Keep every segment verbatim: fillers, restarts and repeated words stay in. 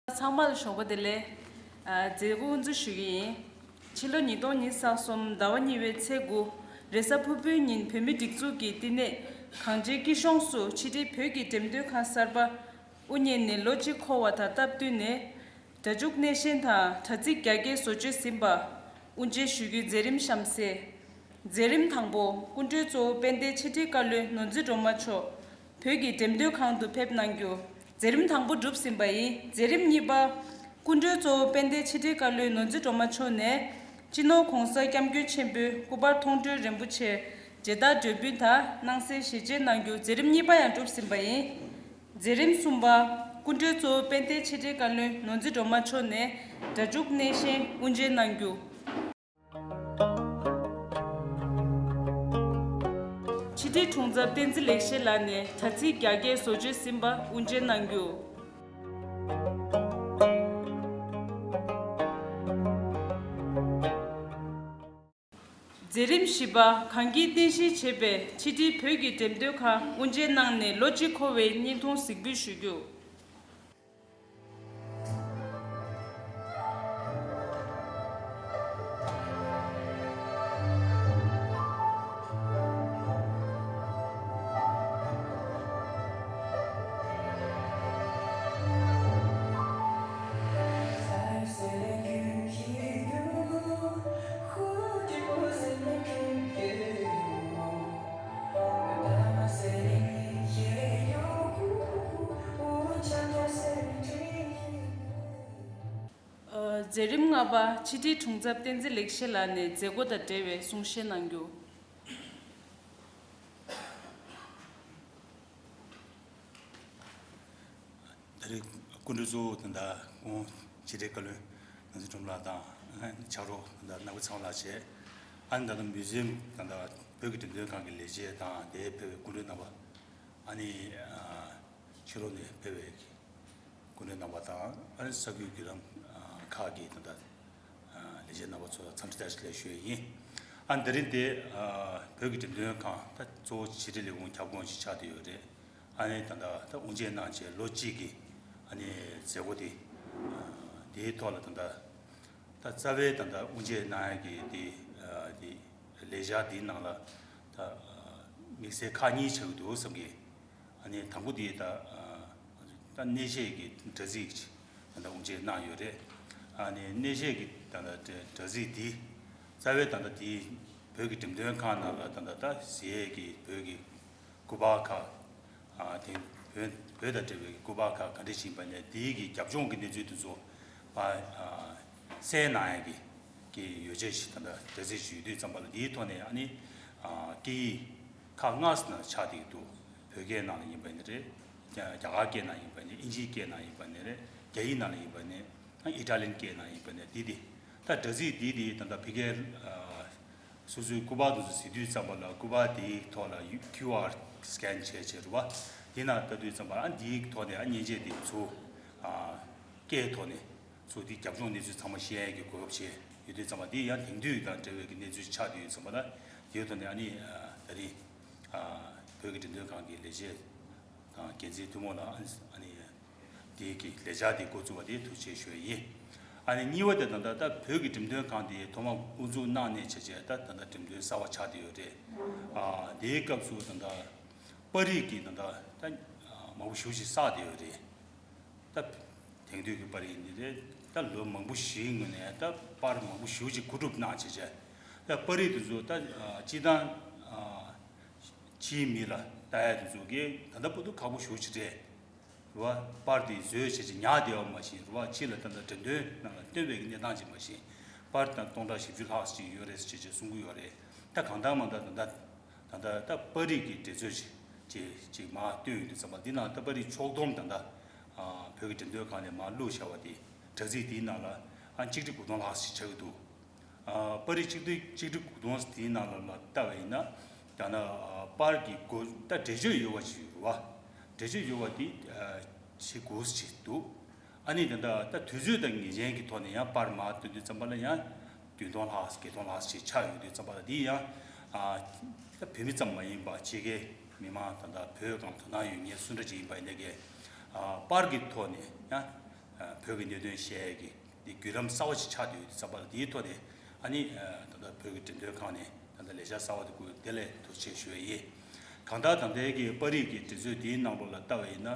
ཚང་མ་ལ་ཞོགས་པ་བདེ་ལེགས། ཨ། མཛད་སྒོ་དབུ་འཛུགས་ཞུ་གི་ཡིན། ཕྱི་ལོ་ཉིས་སྟོང་ཉི་ཤུ་རྩ་གསུམ་ཟླ་བ་གཉིས་པའི་ཚེས་དགུ། རེས་གཟའ་ཕུར་བུའི་ཉིན་བོད་མིའི་སྒྲིག་འཛུགས་ཀྱི་བསྟི་གནས་གངས་ཅན་སྐྱིད་གཤོངས་སུ་ཕྱི་དྲིལ་བོད་ཀྱི་འགྲེམས་སྟོན་ཁང་གསར་པ་དབུ་བརྙེས་ནས་ལོ་གཅིག་འཁོར་བ་དང་སྟབས་བསྟུན་ནས། སྒྲ་འཇུག་སྣེ་ཤན་དང་དྲ་ཚིགས་རྒྱ་སྐྱེད་བཟོ་བཅོས་ཟིན་པ་དབུ་འབྱེད་ཞུ་རྒྱུའི་མཛད་རིམ་གཤམ་གསལ། མཛད་རིམ་དང་པོ། སྐུ་མགྲོན་གཙོ་བོ་དཔལ་ལྡན་ཕྱི་དྲིལ་བཀའ་བློན་ནོར་འཛིན་སྒྲོལ་མ་མཆོག་བོད་ཀྱི་འགྲེམས་སྟོན་ཁང་དུ་ཕེབས་གནང་རྒྱུ། མཛད་རིམ་དང་པོ་གྲུབ་ཟིན་པ་ཡིན། མཛད་རིམ་གཉིས་པ། སྐུ་མགྲོན་གཙོ་བོ་དཔལ་ལྡན་ཕྱི་དྲིལ་བཀའ་བློན་ནོར་འཛིན་སྒྲོལ་མ་མཆོག་ནས། སྤྱི་ནོར་༧གོང་ས་༧སྐྱབས་མགོན་ཆེན་པོའི་སྐུ་པར་མཐོང་གྲོལ་རིན་པོ་ཆེ་མཇལ་དར་འབུལ་དང་སྣང་གསལ་ཞལ་མཇལ་གནང་རྒྱུ། མཛད་རིམ་གཉིས་པ་ཡང་གྲུབ་ཟིན་པ་ཡིན། མཛད་རིམ་གསུམ་པ། སྐུ་མགྲོན་གཙོ་བོ་དཔལ་ལྡན་ཕྱི་དྲིལ་བཀའ་བློན་ནོར་འཛིན་སྒྲོལ་མ་མཆོག་ནས་སྒྲ་འཇུག་སྣེ་ཤན་དབུ་འབྱེད་གནང་རྒྱུ། ཕྱི་དྲིལ་དྲུང་ཚབ་བསྟན་འཛིན་ལེགས་བཤད་ལགས་ནས་དྲ་ཚིགས་རྒྱ་སྐྱེད་བཟོ་བཅོས་ཟིན་པ་དབུ་འབྱེད་གནང་རྒྱུ། མཛད་རིམ་བཞི་པ། གངས་སྐྱིད་རྟེན་གཞིར་བྱས་པའི་ཕྱི་དྲིལ་བོད་ཀྱི་འགྲེམས་སྟོན་ཁང་དབུ་འབྱེད་གནང་ནས་ལོ་གཅིག་འཁོར་བའི་བརྙན་ཐུང་གཟིགས་འབུལ་ཞུ་རྒྱུ། ཨ། མཛད་རིམ་ལྔ་པ། ཕྱི་དྲིལ་དྲུང་ཚབ་བསྟན་འཛིན་ལེགས་བཤད་ལགས་ནས་མཛད་སྒོ་དང་འབྲེལ་བའི་གསུང་བཤད་གནང་རྒྱུ། ད་རེས་སྐུ་མགྲོན་གཙོ་བོ་ད་ལྟ་སྐུ་ངོ་ཕྱི་དྲིལ་བཀའ་བློན་ནོར་འཛིན་སྒྲོལ་མ་ལགས་དང་། ཨ། ཕྱག་རོགས་ད་ལྟ་ནག་པོ་ཚེ་དབང་ལགས་བཅས། ཨ་ནི་ད་ལྟ་མུ་ཛེམ་ད་ལྟ་བོད་ཀྱི་འགྲེམས་སྟོན་ཁང་གི་ལས་བྱེད་དང་དེར་ཕེབས་པའི་སྐུ་མགྲོན་རྣམ་པ། ཨ་ནི། ཨ། ཕྱི་ལོགས་ནས་ཕེབས་པའི་སྐུ་མགྲོན་རྣམ་པ་དང་། ཨ་ནི་ས་ཁུལ་བརྒྱུད་ལམ་ཁག་གི་ད་ལྟ་ལས་བྱེད་རྣམ་པ་ཚོ་ལ་འཚམས་འདྲི་བཀྲ་ཤིས་བདེ་ལེགས་ཞུ་ཡི་ཡིན། ཨ་ནི་དེ་རིང་དེ། ཨ། བོད་ཀྱི་འགྲེམས་སྟོན་ཁང་ད་གཙོ་བོ་ཕྱི་དྲིལ་ལས་ཁུངས་ཁྱབ་ཁོངས་ཤིག་ཆགས་བསྡད་ཡོད་རེད། ཨ་ནི་ད་ལྟ་ད་དབུ་འབྱེད་གནང་བྱས་ལོ་གཅིག་གི་ཨ་ནི་མཛད་སྒོ་དེ། ཨ། དེའི་ཐོག་ལ་ད་ལྟ་ད་རྩ་བའི་ད་ལྟ་དབུ་འབྱེད་གནང་ཡ་གི་དེ། ཨ། དེ་ལས་འཆར་དེའི་ནང་ལ་ད། ཨ། དམིགས་བསལ་ཁག་གཉིས་ཆགས་ཀྱི་འདུག་བསམ་གི། ཨ་ནི་དང་པོ་དེ་ད། ཨ། ད་སྣེ་ཤན་གྱི་དྲ་ཚིགས་ཅིག་ད་ལྟ་དབུ་འབྱེད་གནང་ཡོད་རེད། ཨ་ནི་སྣེ་ཤན་གྱི་ད་ལྟ་དྲ་ཚིགས་དེ་རྩ་བའི་ད་ལྟ་དེ་བོད་ཀྱི་འགྲེམས་སྟོན་ཁང་ནང་ལ་ད་ལྟ་ད་གཟིགས་ཡས་ཀྱི་བོད་ཀྱི་སྐུ་པར་ཁག། ཨ། དེ་བོད་བོད་དང་འབྲེལ་བའི་སྐུ་པར་ཁག་ག་འདྲ་ཞིག་ཡིན་པ་ནས་དེའི་གི་རྒྱབ་ལྗོངས་ཀྱི་གནས་ཚུལ་དེ་ཚོ་ཕར། ཨ། གསལ་གནང་ཡ་གི་གི་ཡོ་བྱད་ཞིག་ད་ལྟ་དྲ་ཚིགས་ཤིག་ཡོད་དུས་ཙམ་པ་ལ། དེའི་ཐོག་ནས་ཨ་ནི། ཨ། སྐད་ཡིག་ཁག་ལྔ་ཙམ་ནང་ཆགས་བསྡད་ཀྱི་འདུག་བོད་སྐད་ནང་ལ་ཡིན་པ་ནི་རེད། རྒྱ་རྒྱ་གར་སྐད་ནང་ཡིན་པ་ནི། ཨིན་ཇིའི་སྐད་ནང་ཡིན་པ་ནི་རེད། རྒྱ་ཡིག་ནང་ལ་ཡིན་པ་ནི། ཨ། ཨི་ཊ་ལི་ཡན་སྐད་ནང་ཡིན་པ་ནི། འདི་དེ་ད་དྲ་ཚིགས་འདི་དེ་ད་ལྟ་ཕ་གིར། ཨ། སོ་སོའི་སྐུ་པར་དེ་ཚོ་གཟིགས་དུས་ཙམ་པ་ལ་སྐུ་པར་དེའི་ཐོག་ལ་ཡུ་ཁིའུ་ཨར་སི་ཀེན་བྱས་བྱས་རེད་བ། དེ་ནང་ལྟ་དུས་ཙམ་པ། ཨ། འདིའི་ཐོག་ནས། ཨ། མཉེན་ཆས་དེ་ཚུར། ཨ། སྐད་ཐོག་ནས་ཚུར་དེའི་རྒྱབ་ལྗོངས་གནས་ཚུལ་ཚང་མ་ཤེས་ཡ་གི་གོ་སྐབས་བྱས་ཡོད་དུས་ཙམ་པ། དེ་ཡང་དེང་དུས་དང་འབྲེལ་བའི་གི་གནས་ཚུལ་ཆགས་བསྡད་ཡོད་ཙམ་པ་ལ། དེའི་ཐོག་ནས་ཨ་ནི། ཨ། ད་རེས། ཨ། བོད་ཀྱི་འགྲེམས་སྟོན་ཁང་གི་ལས་བྱེད་དང་འགན་འཛིན་ཐུན་མོང་ལ། ཨ་ནི། དེའི་གི་ལས་འཆར་དེ་འགོ་བཙུགས་པ་དེ་ཐུགས་རྗེ་ཆེ་ཞུ་ཡ་ཡིན། ཨ་ནི་གཉིས་པ་དེ་ད་ལྟ་ད་བོད་ཀྱི་འགྲེམས་སྟོན་ཁང་དེ་ཐོག་མ་དབུ་འཛུགས་གནང་ནས་བྱས་བྱས་ད་ད་ལྟ་འགྲེམས་སྟོན་གསར་པ་ཆགས་བསྡད་ཡོད་རེད། ཨ། དེའི་སྐབས་སུ་ད་ལྟ་པར་རིས་ཀྱི་ད་ལྟ་ད་མང་པོ་ཞེ་པོ་ཅིག་བསགས་བསྡད་ཡོད་རེད། ད་དེང་དུས་ཀྱི་པར་རིས་ཡིན་ནི་རེད། ད་ལོ་མང་པོ་ཞིག་སྔོན་ནས་ད་པར་མང་པོ་ཞེ་པོ་ཅིག་མཁོ་སྒྲུབ་གནང་བྱས་བྱས། ད་པར་རིས་དེ་ཚོ་ད། ཨ། སྤྱིར་བཏང་། ཨ། ཕྱིའི་མི་ལ་ལྟ་ཡ་དེ་ཚོ་གི་ད་ལྟ་བར་དུ་ཁག་པོ་ཞེ་པོ་ཅིག་རེད། རེད་བ། པར་དེ་བཟོས་བྱས་བྱས་ཉར་བསྡད་པ་མ་ཤེས། རེད་བ། ཕྱི་ལ་ད་ལྟ་འགྲེམས་སྟོན་ནང་ལ་སྟོན་པའི་གནས་སྟངས་ཅིག་མ་ཤེས། པར་ད་སྟོང་ཕྲག་བཞི་བཅུ་ལྷག་ཅིག་ཡོད་རེད་ཟེར་བྱས་བྱས་གསུང་གི་ཡོད་རེད། ད་གང་ལྟར་མང་ལྟར་ད་ལྟ་ད་ལྟ་ད་པར་རིས་ཀྱི་འགྲེལ་བརྗོད་ཅིག་ཅིག་ཅིག་མར་བཏོན་ཡོང་དུས་ཙམ་པ། འདི་ནང་ད་པར་རིས་ཕྱོགས་བསྡོམས་ད་ལྟ། ཨ། བོད་ཀྱི་འགྲེམས་སྟོན་ཁང་ནས་མར་བླུགས་བཞག་པ་དེ་དྲ་ཚིགས་དེའི་ནང་ལ། ཨ། གཅིག་ཁྲི་དགུ་སྟོང་ལྷག་ཅིག་ཆགས་ཀྱི་འདུག་ཨ། པར་རིས་གཅིག་ཁྲི་གཅིག་ཁྲི་དགུ་སྟོང་དེའི་ནང་ལ་ལ་ལྟ་བ་ཡིན་ན། ཡང་ན། ཨ། པར་གྱི་འགོ་ད་འགྲེལ་བརྗོད་ཡོད་པ་ཞིག་རེད་བ། འགྲེལ་བརྗོད་ཡོད་པ་དེ། ཨ། ཕྱེད་དགུ་ཅིག་འདུག་ཨ་ནི་ད་ལྟ་ད་དུས་ཚོད་དང་ངེས་ཅན་གྱི་ཐོག་ནས་ཡང་པར་མར་བཏོན་དུས་ཙམ་པ་ལ་ཡང་བདུན་སྟོང་ལྷག་བརྒྱད་སྟོང་ལྷག་ཅིག་ཆགས་ཡོང་དུས་ཙམ་པ་ལ། དེ་ཡང་། ཨ། ད་བོད་མི་ཙམ་མ་ཡིན་པ་ཕྱི་རྒྱལ་མི་མང་ད་ལྟ་བོད་སྒང་དོ་སྣང་ཡོད་མཁན་སུ་འདྲ་ཅིག་ཡིན་པ་ཡིན་ནའི་གི། ཨ། པར་གྱི་ཐོག་ནས་ཡང་ བོད་ཀྱི་གནད་དོན་བཤད་ཡས་ཀྱི་འདི་བརྒྱུད་རིམ་གསར་བ་ཞིག་ཆགས་བསྡད་ཡོད་དུས་ཙམ་པ་ལ། འདིའི་ཐོག་ནས་ཨ་ནི་ད་ལྟ་བོད་ཀྱི་འགྲེམས་སྟོན་ཁང་ནས་ད་ལྟ་ལས་འཆར་གསར་བ་དེ་བསྐུར་དེ་ལ་ཐུགས་རྗེ་ཆེ་ཞུ་ཡས་ཡིན། གང་ལྟར་ད་ལྟའི་གི་པར་རིས་ཀྱི་དུས་ཚོད་འདིའི་ནང་ལོགས་ལ་ལྟ་བ་ཡིན་ན།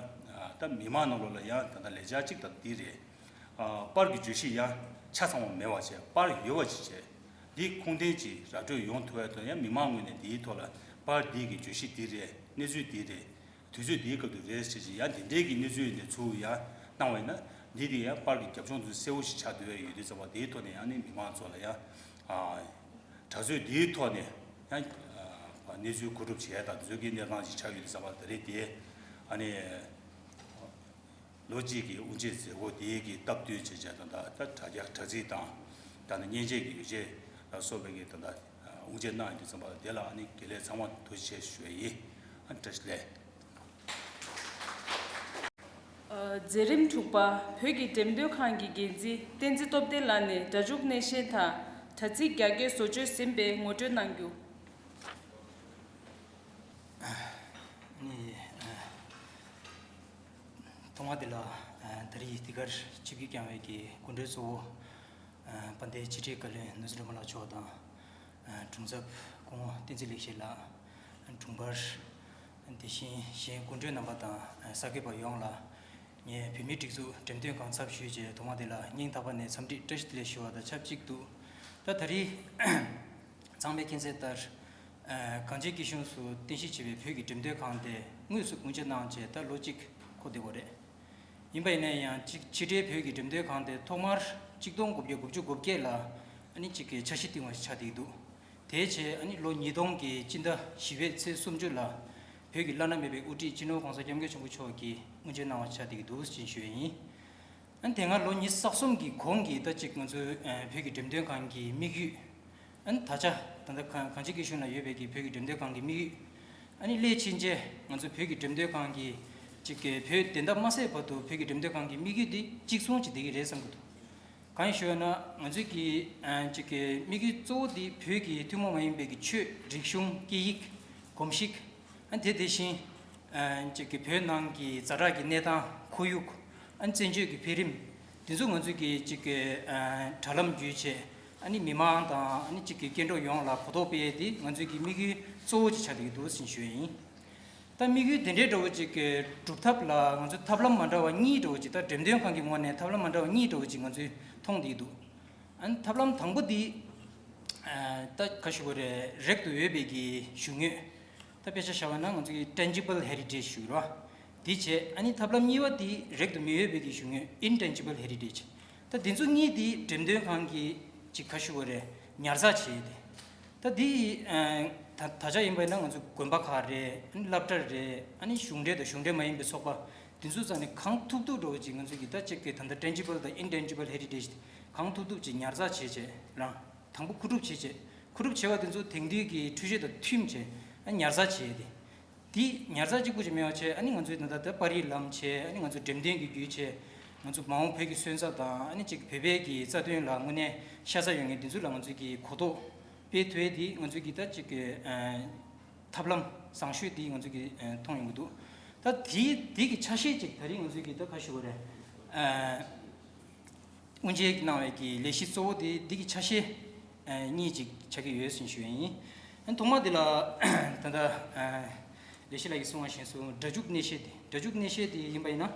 ད་མི་མང་ནང་ལོགས་ལ་ཡང་ད་ལྟ་ལས་འཆར་གཅིག་དང་འདི་རེད། པར་གྱི་བརྗོད་གཞི་ཡང་ཆ་ཚང་བ་མེད་པ་བྱས། པར་ཡོད་པ་ཅིག་བྱས། འདི་ཁུངས་ལྡན་ཅིག་ར་སྤྲོད་ཡོང་ཐུབ་པའི་ཐོག་ཡང་མི་མང་ངོས་ནས་འདིའི་ཐོག་ལ་པར་འདི་གི་བརྗོད་གཞི་འདི་རེད། གནས་ཚུལ་འདི་རེད། དུས་ཚོད་འདིའི་སྐབས་དུ་རེད་ཟེར་ཅིག་ཡང་དེ་འདྲའི་གི་གནས་ཚུལ་ནས་ཚུར་ཡང་གནང་བ་ཡིན་ན། འདི་དེ་ཡང་པར་གྱི་རྒྱབ་ལྗོངས་དུ་གསལ་བོ་ཞིག་ཆགས་བསྡད་ཡོད་དུས་ཙམ་པ། འདིའི་ཐོག་ནས་ཡང་ནི་མི་མང་ཚོ་ལ་ཡང་དྲ་ཚོད་འདིའི་ཐོག་ནས་ཡང་གནས་ཚུལ་གོ་སྒྲུབ་བྱས་དང་། དེ་ཚོའི་གི་གནས་སྟངས་ཤིག་ཆགས་ཡོད་དུས་ཙམ་པ། ད་རེས་དེ་ཨ་ནི་ལོ་གཅིག་གི་དབུ་འབྱེད་མཛད་སྒོ་དེ་གི་སྟབས་བསྟུན་བྱས་བྱས་དང་། ད་ད་དྲ་རྒྱ་དྲ་ཚིགས་དང་། ད་ནི་མཉེན་ཆས་ཀྱི་ཡོ་བྱད་ལ་སོགས་པའི་གི་ད་ད་དབུ་འབྱེད་གནང་ཡོད་དུས་ཙམ་པ། དེ་ལ་ཨ་ནི་དགེ་ལས་ཚང་མ་ཐུགས་རྗེ་ཆེ་ཞུ་ཡས་ཡིན། ཨ་ནི་བཀྲ་ཤིས་བདེ་ལེགས། མཛད་རིམ་དྲུག་པ། བོད་ཀྱི་འགྲེམས་སྟོན་ཁང་གི་འགན་འཛིན་བསྟན་འཛིན་སྟོབས་ལྡན་ལགས་ནས་སྒྲ་འཇུག་གནས་བཤད་དང་དྲ་ཚིགས་རྒྱ་སྐྱེད་བཟོ་བཅོས་ཟིན་པའི་ངོ་སྤྲོད་གནང་རྒྱུ། ནི། ཐོག་མ་དེ་ལ་ད་རེས་འདི་གར་ཆིབས་བསྒྱུར་བསྐྱངས་པའི་གི་སྐུ་མགྲོན་གཙོ་བོ་དཔལ་ལྡན་ཕྱི་དྲིལ་བཀའ་བློན་ནོར་འཛིན་སྒྲོལ་མ་ལགས་མཆོག་དང་། དྲུང་ཚབ་སྐུ་ངོ་བསྟན་འཛིན་ལེགས་བཤད་ལགས། དྲུང་འཕར། དེ་བཞིན་གཞན་སྐུ་མགྲོན་རྣམ་པ་དང་གསར་འགོད་པ་ཡོངས་ལ། ངས་བོད་མིའི་སྒྲིག་འཛུགས་འགྲེམས་སྟོན་ཁང་ཚབ་ཞུས་རྗེས་ཐོག་མ་དེ་ལ་སྙིང་ཐག་པ་ནས་འཚམས་འདྲི་བཀྲ་ཤིས་བདེ་ལེགས་ཞུ་བ་དང་ཆབས་ཅིག་ཏུ། ད་ད་རེས་ཚང་མས་མཁྱེན་གསལ་ལྟར། གངས་ཅན་སྐྱིད་གཤོངས་སུ་རྟེན་གཞི་བྱས་པའི་བོད་ཀྱི་འགྲེམས་སྟོན་ཁང་དེ་དངོས་སུ་དབུ་འབྱེད་གནང་རྗེས་ད་ལོ་གཅིག་འཁོར་བསྡད་ཡོད་རེད། ཡིན་པ་ཡིན་ན་ཡང་ཅིག་ཕྱི་འབྲེལ་བོད་ཀྱི་འགྲེམས་སྟོན་ཁང་དེ་ཐོག་མར་གཅིག་སྟོང་དགུ་བརྒྱ་དགུ་བཅུ་གོ་བརྒྱད་ལ་ཨ་ནི་ཅིག་གི་འཆར་གཞི་བཏིང་བ་ཞིག་ཆགས་བསྡད་ཀྱི་འདུག་དེའི་རྗེས་ཨ་ནི་ལོ་ཉིས་སྟོང་གི་སྤྱི་ཟླ་བཞི་པའི་ཚེས་སུམ་ཅུ་ལ་བོད་ཀྱི་བླ་ན་མེད་པའི་དབུ་ཁྲིད་སྤྱི་ནོར་༸གོང་ས་༸སྐྱབས་མགོན་ཆེན་པོ་མཆོག་གིས་དབུ་འབྱེད་གནང་བ་ཆགས་བསྡད་ཀྱི་འདུག་ཅེས་ཞུ་ཡས་ཡིན། ཨ་ནི་དེ་སྔ་ལོ་ཉི་ཤུ་རྩ་གསུམ་གྱི་གོང་གི་ད་ཅིག་ང་ཚོའི་བོད་ཀྱི་འགྲེམས་སྟོན་ཁང་གི་དམིགས་ཡུལ། ཨ་ནི་ད་ཆ་ད་ལྟ་གངས་ཅན་སྐྱིད་གཤོངས་ལ་ཡོད་པའི་གི་བོད་ཀྱི་འགྲེམས་སྟོན་ཁང་གི་དམིགས་ཡུལ། ཨ་ནི་སླད་ཕྱིན་ཆད་ང་ཚོ་བོད་ཀྱི་འགྲེམས་སྟོན་ཁང་གི་ཅིག་གི་བོད་བདེན་མཐའ་མ་གསལ་བར་དུ་བོད་ཀྱི་འགྲེམས་སྟོན་ཁང་གི་དམིགས་ཡུལ་འདི་གཅིག་མཚུངས་ཅིག་བསྡད་ཀྱི་རེད་བསམ་གྱི་འདུག་གང་ཡིན་ཞུས་ན་ང་ཚོའི་གི་ཅིག་གི་དམིགས་ཡུལ་གཙོ་བོ་འདི་བོད་ཀྱི་ཐུན་མོང་མ་ཡིན་པའི་གི་ཆོས། རིག་གཞུང་། སྐད་ཡིག། གོམས་གཤིས། ཨ་ནི་དེ་དེ་བཞིན་ཅིག་གི་བོད་ནང་གི་ཛ་དྲག་གི་གནས་སྟངས། ཁོར་ཡུག་ཨ་ནི་བཙན་བྱོལ་གྱི་འཕེལ་རིམ། དེ་ཚོ་ང་ཚོས་ཀྱི་ཅིག་གི་དྲ་ལམ་བརྒྱུད་བྱས་ཨ་ནི་མི་མང་དང་ཨ་ནི་ཅིག་གི་སྐྱེ་འགྲོ་ཡོངས་ལ་གོ་རྟོགས་སྤེལ་ཡས་དེ་ང་ཚོའི་གི་དམིགས་ཡུལ་གཙོ་བོ་ཅིག་ཆགས་བསྡད་ཀྱི་འདུག་ཟེར་ཞུ་ཡས་ཡིན། ད་དམིགས་ཡུལ་དེ་འདྲའི་འདྲ་བོ་ཅིག་གི་སྒྲུབ་ཐབས་ལ་ང་ཚོས་ཐབས་ལམ་མ་འདྲ་བ་གཉིས་འདྲ་བོ་ཅིག་ད་འགྲེམས་སྟོན་ཁང་གི་ངོས་ནས་ཐབས་ལམ་མ་འདྲ་བ་གཉིས་འདྲ་བོ་ཅིག་ང་ཚོས་མཐོང་བསྡད་ཀྱི་འདུག་ཨ་ནི་ཐབས་ལམ་དང་པོ་འདི། ད་ག་ཞུ་དགོས་རེད། རེག་ཏུ་ཡོད་པའི་གི་གཞུང་དངོས། ད་དཔེ་ཆ་བཞག་པ་ན་ང་ཚོ་གི་tangible heritage ཞུ་རོ། འདི་བྱས། ཨ་ནི་ཐབས་ལམ་གཉིས་པ་འདི་རེག་ཏུ་མི་ཡོད་པའི་གི་གཞུང་དངོས། intangible heritage། ད་འདི་ཚོ་གཉིས་འདི་འགྲེམས་སྟོན་ཁང་གི་ཅིག་ག་ཞུ་དགོས་རེད། ཉར་ཚགས་བྱས་ཏེ། ད་འདི་ད་ད་ཆ་ཡིན་པ་ན་ང་ཚོ་དགོན་པ་ཁག་རེད། ཨ་ནི་སློབ་གྲྭ་རེད། ཨ་ནི་གཞུང་འབྲེལ་དང་གཞུང་འབྲེལ་མ་ཡིན་པའི་ཚོགས་པ། འདི་ཚོ་རྩ་ནས་གང་ཐུབ་ཐུབ་འདྲ་བོ་ཅིག་ང་ཚོ་གི་ད་ཅིག་གི་ད་ལྟ་tangible དང་intangible heritage གང་ཐུབ་ཐུབ་ཅིག་ཉར་ཚགས་བྱས་བྱས་རང་། དང་པོ་མཁོ་སྒྲུབ་བྱེད་བྱས། མཁོ་སྒྲུབ་བྱས་པ་དེ་ཚོ་དེང་དུས་ཀྱི་འཕྲུལ་ཆས་དང་མཐུན་བྱས་ཨ་ཉར་ཚགས་བྱས་ཏེ། དེ་ཉར་ཚགས་གཅིག་པུ་ཅིག་མེད་པ་བྱས། ཨ་ནི་ང་ཚོའི་ད་ལྟ་ད་པར་རིས་ལམ་བྱས། ཨ་ནི་ང་ཚོ་འགྲེམས་སྟོན་གྱི་བརྒྱུད་བྱས། ང་ཚོ་མ་འོངས་བོད་ཀྱི་སོན་རྩ་དང་ཨ་ནི་ཅིག་བོད་པའི་གི་རྩ་དོན་ལ་དངོས་གནས་ཤ་ཚ་ཡོད་མཁན་དེ་ཚོ་ལ་ང་ཚོས་ཀྱི་གོ་རྟོགས་སྤེལ་ཐུབ་ཡས་དེ་ང་ཚོས་ཀྱི་ད་ཅིག་གི་ཐབས་ལམ་བཟང་ཤོས་དེ་ང་ཚོས་ཀྱི་མཐོང་ཡོང་གི་འདུག་ད་དེ་དེ་གི་ཆ་ཤས་ཅིག་ད་རིང་ང་ཚོས་ཀྱི་ད་ག་ཞུ་དགོས་རེད། དབུ་འབྱེད་གནང་བའི་གི་ལས་གཞི་གཙོ་བོ་དེ་འདི་གི་ཆ་ཤས་གཉིས་ཅིག་ཆགས་ཀྱི་ཡོད་ཟེར་ཞུ་ཡས་ཡིན། ཐོག་མ་དེ་ལ་ད་ལྟ་ལས་བྱེད་ལགས་ཀྱིས་གསུངས་པ་བཞིན་སོང་། སྒྲ་འཇུག་གནས་བཤད་དེ། སྒྲ་འཇུག་གནས་བཤད་དེ་ཡིན་པ་ཡིན་ན།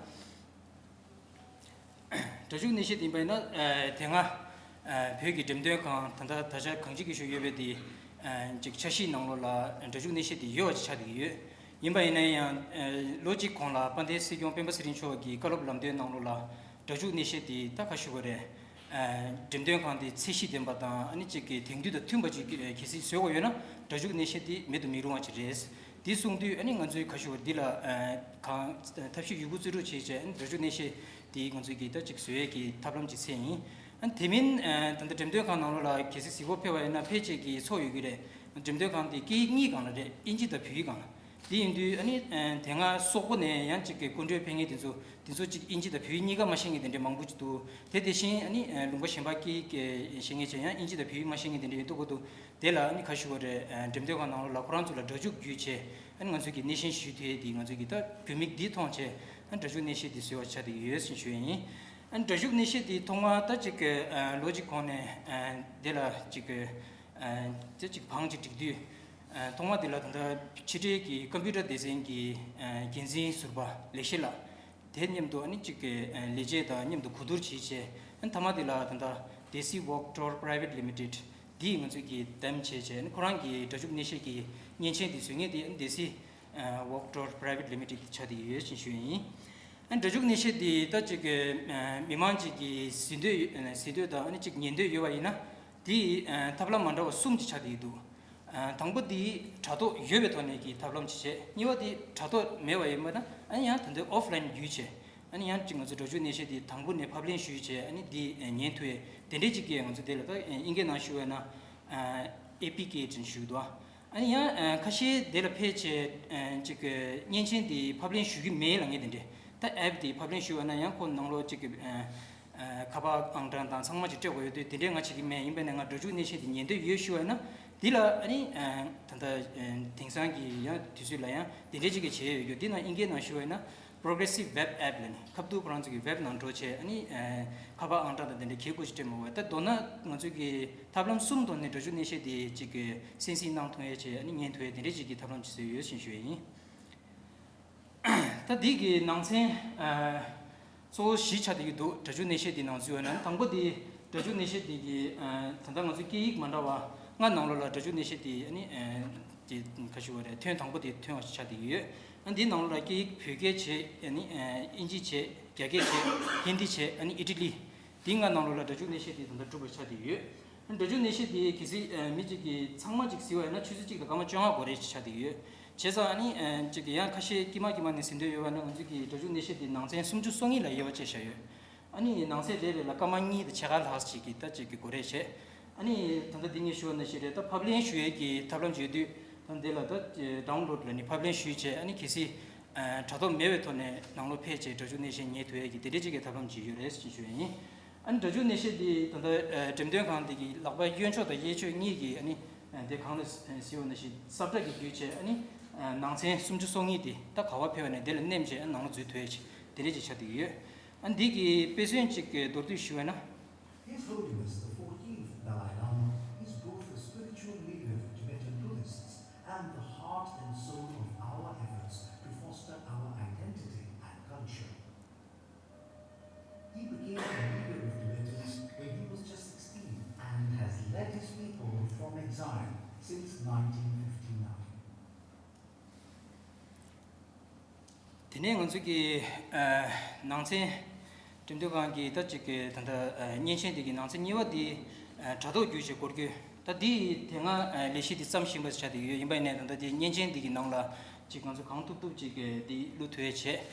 སྒྲ་འཇུག་གནས་བཤད་དེ་ཡིན་པ་ཡིན་ན། དེ་སྔ་བོད་ཀྱི་འགྲེམས་སྟོན་ཁང་ད་ལྟ་ད་ཆ་གངས་ཅན་སྐྱིད་གཤོངས་ཡོད་པའི་དེ་ཅིག་འཆར་གཞིའི་ནང་ལོགས་ལ་སྒྲ་འཇུག་གནས་བཤད་དེ་ཡོད་པ་ཅིག་ཆགས་བསྡད་ཀྱི་ཡོད། ཡིན་པ་ཡིན་ན་ཡང་ལོ་གཅིག་གོང་ལ་དཔལ་ལྡན་སྲིད་སྐྱོང་སྤེན་པ་ཚེ་རིང་མཆོག་གིས་བཀའ་སློབ་ལམ་སྟོན་ནང་ལོགས་ལ། སྒྲ་འཇུག་གནས་བཤད་དེ་ད་ག་ཞུ་དགོས་རེད། འགྲེམས་སྟོན་ཁང་དེ་ཚད་གཞི་ལྡན་པ་དང་ཨ་ནི་གཅིག་གི་དེང་དུས་དང་མཐུན་པ་ཅིག་གལ་སྲིད་བཟོ་དགོས་ཡོད་ན་སྒྲ་འཇུག་གནས་བཤད་དེ་མེད་དུ་མི་རུང་བ་ཅིག་རེད། དེ་གསུངས་དུས་ཨ་ནི་ང་ཚོས་ག་ཞུ་དགོས་རེད། འདི་ལ་གང་ཐབས་ཤེས་ཡོད་རྒུ་རྩལ་སྤྲུགས་བྱས་བྱས་ཨ་ནི་སྒྲ་འཇུག་གནས་བཤད་དེ་ང་ཚོས་ཀྱི་ད་གཅིག་བཟོ་ཡས་ཀྱི་ཐབས་ལམ་ཅིག་འཚོལ་ཡིན། ཨ་ནི་དེ་མིན་ད་ལྟ་འགྲེམས་སྟོན་ཁང་ནང་ལོགས་ལ་གལ་སྲིད་གཟིགས་སྐོར་ཕེབས་པ་ཡིན་ན་ཕལ་ཆེར་གྱི་ཚོར་ཡོད་ཀྱི་རེད། འགྲེམས་སྟོན་ཁང་དེ་སྐད་ཡིག་གཉིས་སྒང་ལ་རེད། དབྱིན་ཇི་དང་བོད་ཡིག་སྒང་ལ། དེ་ཡིན་དུས་ཨ་ནི་དེ་སྔ་སོག་པོ་ནས་ཡང་གཅིག་གི་སྐུ་མགྲོན་ཕེབས་མཁན་དེ་ཚོ་དེ་ཚོ་གཅིག་དབྱིན་ཇི་དང་བོད་ཡིག་གཉིས་ཀ་མ་ཤེས་མཁན་དེ་འདྲ་མང་པོ་ཅིག་འདུག་དེ་དེ་བཞིན་ཨ་ནི་ལུང་པ་གཞན་པ་སྐད་ཡིག་ཤེས་མཁན་ཅིག་ཡང་དབྱིན་ཇི་དང་བོད་ཡིག་མ་ཤེས་མཁན་དེ་འདྲ་ཡོད་འདུག་གོ་འདུག་དེ་ལ་ཨ་ནི་ག་ཞུ་དགོས་རེད། འགྲེམས་སྟོན་ཁང་ནང་ལོགས་ལ་ཁོ་རང་ཚོ་ལ་སྒྲ་འཇུག་བརྒྱུད་བྱས་ཨ་ནི་ང་ཚོ་གི་སྣེ་ཤན་ཞུ་ཐུབ་ཡས་དེ་ང་ཚོ་གི་ད་བོད་མིག་འདི་མཐོང་བྱས་ཨ་ནི་སྒྲ་འཇུག་སྣེ་ཤན་དེ་བཟོས་པ་ཆགས་བསྡད་ཡོད་ཟེར་ཞུ་ཡས་ཡིན། ཨ་ནི་སྒྲ་འཇུག་གནས་བཤད་འདི་ཐོག་མར་ད་ཅིག་གི་ཨ་ལོ་གཅིག་གོང་ནས་ཨ་འདི་ལ་ཅིག་གི་ཨ་དེ་ཅིག་བང་ཅིག་བསྒྲིགས་དུས། ཨ་ཐོག་མ་འདི་ལ་ད་ལྟ་ཕྱི་འབྲེལ་གྱི་ཀམ་པུ་ཊར་སྡེ་ཚན་གྱི་ཨ་འགན་འཛིན་ཟུར་པ་ལེགས་བཤད་ལགས། དེ་མཉམ་དུ་ཨ་ནི་ཅིག་གི་ཨ་ལས་བྱེད་དང་མཉམ་དུ་གོ་བསྡུར་བྱས་བྱས། ཨ་ནི་མཐའ་མ་འདི་ལ་ད་ལྟ་Desi World Tour Private Limited འདིས་ང་ཚོས་ཀྱིས་འདེམས་བྱས་བྱས། ཨ་ནི་ཁོ་རང་གི་སྒྲ་འཇུག་གནས་བཤད་ཀྱི་མཉེན་ཆས་འདི་བཟོ་མཁན་དེ་ཨ་ནི་Desi World Tour Private Limited ཆགས་བསྡད་ཡོད་ཅེས་ཞུ་ཡི་ཡིན། ཨ་ནི་སྒྲ་འཇུག་གནས་བཤད་འདི་ད་ཅིག་གི་ཨ་མི་མང་ཅིག་གིས་གཟིགས་འདོད་ཡོད་གཟིགས་འདོད་དང་ཨ་ནི་ཅིག་ཉན་འདོད་ཡོད་པ་ཡིན་ན། དེའི་ཨ་ཐབས་ལམ་མ་འདྲ་བ་གསུམ་ཅིག་ཆགས་བསྡད་ཀྱི་འདུག་ཨ་དང་པོ་དེ་དྲ་ཐོག་ཡོད་པའི་ཐོག་ནས་ཀྱི་ཐབས་ལམ་ཅིག་བྱས། གཉིས་པ་དེ་དྲ་ཐོག་མེད་པ་ཡིན་པ་ན་ཨ་ནི་ཡང་ད་ལྟའི་ཨོཕ་ལན་བརྒྱུད་བྱས། ཨ་ནི་ཡང་ཅིག་ང་ཚོ་སྒྲ་འཇུག་གནས་བཤད་དེ་དང་པོ་ནས་ཕབ་ལེན་ཞུས་བྱས། ཨ་ནི་དེ་ཉན་ཐུབ་ཡས་དེ་འདྲས་ཅིག་གི་ང་ཚོ་དེ་ལ་ད་ཨིན་སྐད་ནང་ཞུ་བས་ན་ཨེ་པི་ཀེ་ཅན་ཞུ་གི་འདུག་ཨ་ནི་ཡང་ཁ་ཤས་དེ་ལ་ཕེབས་བྱས་ཅིག་གི་མཉེན་ཆས་དེ་ཕབ་ལེན་ཞུ་གི་མེད་ལབ་མཁན་དེ་འདྲས། ད་ཨེབ་དེ་ཕབ་ལེན་ཞུ་བ་ན་ཡང་ཁོ་ནང་ལོགས་ཅིག་གི་ཨ་ཨ་ཁ་པར་ཨང་གྲངས་དང་ཚང་མ་ཅིག་སྤྲད་དགོས་ཡོད་དུས་དེ་འདྲའི་ང་བྱེད་ཀྱི་མེད། ཡིན་པ་ནས་ང་སྒྲ་འཇུག་གནས་བཤད་དེ་ཉན་འདོད་ཡོད་ཞུ་བ་ཡིན་ན་འདི་ལ་ཨ་ནི་ཨ་ད་ལྟ་ཨ་དེང་སང་གི་ཡང་དུས་ཚོད་ལ་ཡང་དེ་འདྲའི་ཅིག་གི་བྱེད་ཡོད་རྒྱུ། འདི་ནང་ཨིན་སྐད་ནང་ཞུ་བ་ཡིན་ན་Progressive Web App ལབ་ནས་ཁ་ཐུག་ཁོ་རང་ཚོ་གི་ཝེབ་ནང་འགྲོ་བྱས། ཨ་ནི་ཨ་ཁ་པར་ཨང་གྲངས་དང་དེ་འདྲའི་གལ་དགོས་ཅིག་སྤྲད་མི་དགོས། ད་མདོར་ན་ང་ཚོ་གི་ཐབས་ལམ་གསུམ་ཐོག་ནས་སྒྲ་འཇུག་གནས་བཤད་དེ་ཅིག་གི་གསན་གཟིགས་གནང་ཐུབ་ཡས་བྱས། ཨ་ནི་ཉན་ཐུབ་ཡས་དེ་འདྲའི་ཅིག་གི་ཐབས་ལམ་ཅིག་བཟོས་ཡོད་ཅེས་ཞུ་ཡས་ཡིན། ད་འདི་གི་ནང་ཚན་ཨ་གཙོ་བོ་བཞི་ཆགས་བསྡད་ཀྱི་འདུག་སྒྲ་འཇུག་གནས་བཤད་འདི་ནང་འཛུལ་བ་ན་དང་པོ་འདི་སྒྲ་འཇུག་གནས་བཤད་འདི་གི་ཨ་ད་ལྟ་ང་ཚོ་སྐད་ཡིག་མ་འདྲ་བ་ལྔ་ནང་ལོགས་ལ་སྒྲ་འཇུག་གནས་བཤད་འདི་ཨ་ནི་ཨ་དེ་ག་ཞུ་བ་རེད། ཐོན་དང་པོ་དེ་ཐོན་བ་ཆགས་བསྡད་ཀྱི་ཡོད། ཨ་འདི་ནང་ལོགས་ལ་སྐད་ཡིག་བོད་སྐད་བྱས། ཨ་ནི་ཨ་དབྱིན་ཇི་བྱས། རྒྱ་སྐད་བྱས། ཧིན་དི་བྱས། ཨ་ནི་ཨི་ཊ་ལི། འདི་ལྔ་ནང་ལོགས་ལ་སྒྲ་འཇུག་གནས་བཤད་དེ་ད་ལྟ་གྲུབ་པ་ཆགས་བསྡད་ཡོད། སྒྲ་འཇུག་གནས་བཤད་དེ་གལ་སྲིད་ཨ་མི་གཅིག་གིས་ཚང་མ་གཅིག་གཟིགས་པ་ཡིན་ན་ཆུ་ཚོད་གཅིག་དང་སྐར་མ་བཅོ་ལྔ་འགོར་རེ་ཞིག་ཆགས་བསྡད་ཡོད། བྱས་ཙང་ཨ་ནི་ཨ་གཅིག་གིས་ཡང་ཁ་ཤས་དཀྱིལ་མ་དཀྱིལ་མ་ནས་གཟིགས་འདོད་ཡོད་པ་ན་ང་ཚོ་གི་སྒྲ་འཇུག་གནས་བཤད་དེ་ནང་ཚན་སུམ་ཅུ་སོ་གཉིས་ལ་དབྱེ་བ་ཕྱེ་བཞག་ཡོད། ཨ་ནི་ནང་གསེས་རེ་རེ་ལ་སྐར་མ་གཉིས་དང་ཕྱེད་ཀ་ལྷག་ཅིག་གི་ད་ཅིག་གི་འགོར་རེ་བྱས། ཨ་ནི་ད་ལྟ་འདི་ངས་ཞུ་བ་ནང་བཞིན་རེད། ད་ཕབ་ལེན་ཞུ་ཡས་ཀྱི་ཐབས་ལམ་བརྗོད་དུས་ད་འདི་ལ་ད་ཌའུན་ལོཌ་ལབ་ནས་ཕབ་ལེན་ཞུས་བྱས། ཨ་ནི་གལ་སྲིད་ཨ་དྲ་ཐོག་མེད་པའི་ཐོག་ནས་ནང་ལོགས་ཕེབས་བྱས་སྒྲ་འཇུག་གནས་བཤད་ཉན་ཐུབ་ཡས་ཀྱི་དེ་འདྲའི་ཅིག་གི་ཐབས་ལམ་ཅིག་ཡོད་རེད་ཅེས་ཞུ་ཡས་ཡིན། ཨ་ནི་སྒྲ་འཇུག་གནས་བཤད་འདི་ད་ལྟ་ཨ་འགྲེམས་སྟོན་ཁང་འདི་གི་ལག་པ་གཡོན་ཕྱོགས་དང་གཡས་ཕྱོགས་གཉིས་ཀྱི་ཨ་ནི་ཨ་དེ་གང་ལ་ཟེར་བ་ནང་བཞིན་ས་བཀྲ་གིས་བརྒྱུད་བྱས། ཨ་ནི་ཨ་ནང་ཚན་སུམ་ཅུ་སོ་གཉིས་དེ་ད་ག་པར་ཕེབས་པ་ནས་དེ་ལ་མནན་བྱས་ཨ་ནང་ལ་འཛུལ་ཐུབ་ཡས་ཅིག་དེ་འདྲའི་ཅིག་ཆགས་བསྡད་ཀྱི་ཡོད། ཨ་ནི་འདི་གི་དཔེ་མཚོན་ཅིག་གི་མདོར་བསྡུས་ཞུ་བ་ན། His Holiness the fourteenth Dalai Lama is both the spiritual leader of Tibetan Buddhists and the heart and soul of our efforts to foster our identity and culture. He became the leader of Tibetans when he was just sixteen and has led his people from exile since nineteen fifty-nine. དེ་ནས་ང་ཚོ་གི་ཨ་ནང་ཚན་འགྲེམས་སྟོན་ཁང་གི་ད་ཅིག་གི་ད་ལྟ་ཨ་མཉེན་ཆས་འདི་གི་ནང་ཚན་གཉིས་པ་འདི་ཨ་དྲ་ཐོག་བརྒྱུད་བྱས་འགོར་རྒྱུ། ད་འདི་དེ་སྔ་ཨ་ལས་གཞི་འདི་བརྩམས་ཤིང་པ་ཆགས་བསྡད་ཡོད། ཡིན་པ་ཡིན་ནའི་ད་ལྟ་འདི་མཉེན་ཆས་འདི་གི་ནང་ལ་ཅིག་ང་ཚོ་གང་ཐུབ་ཐུབ་ཅིག་གི་འདི་བླུག་ཐུབ་ཡས་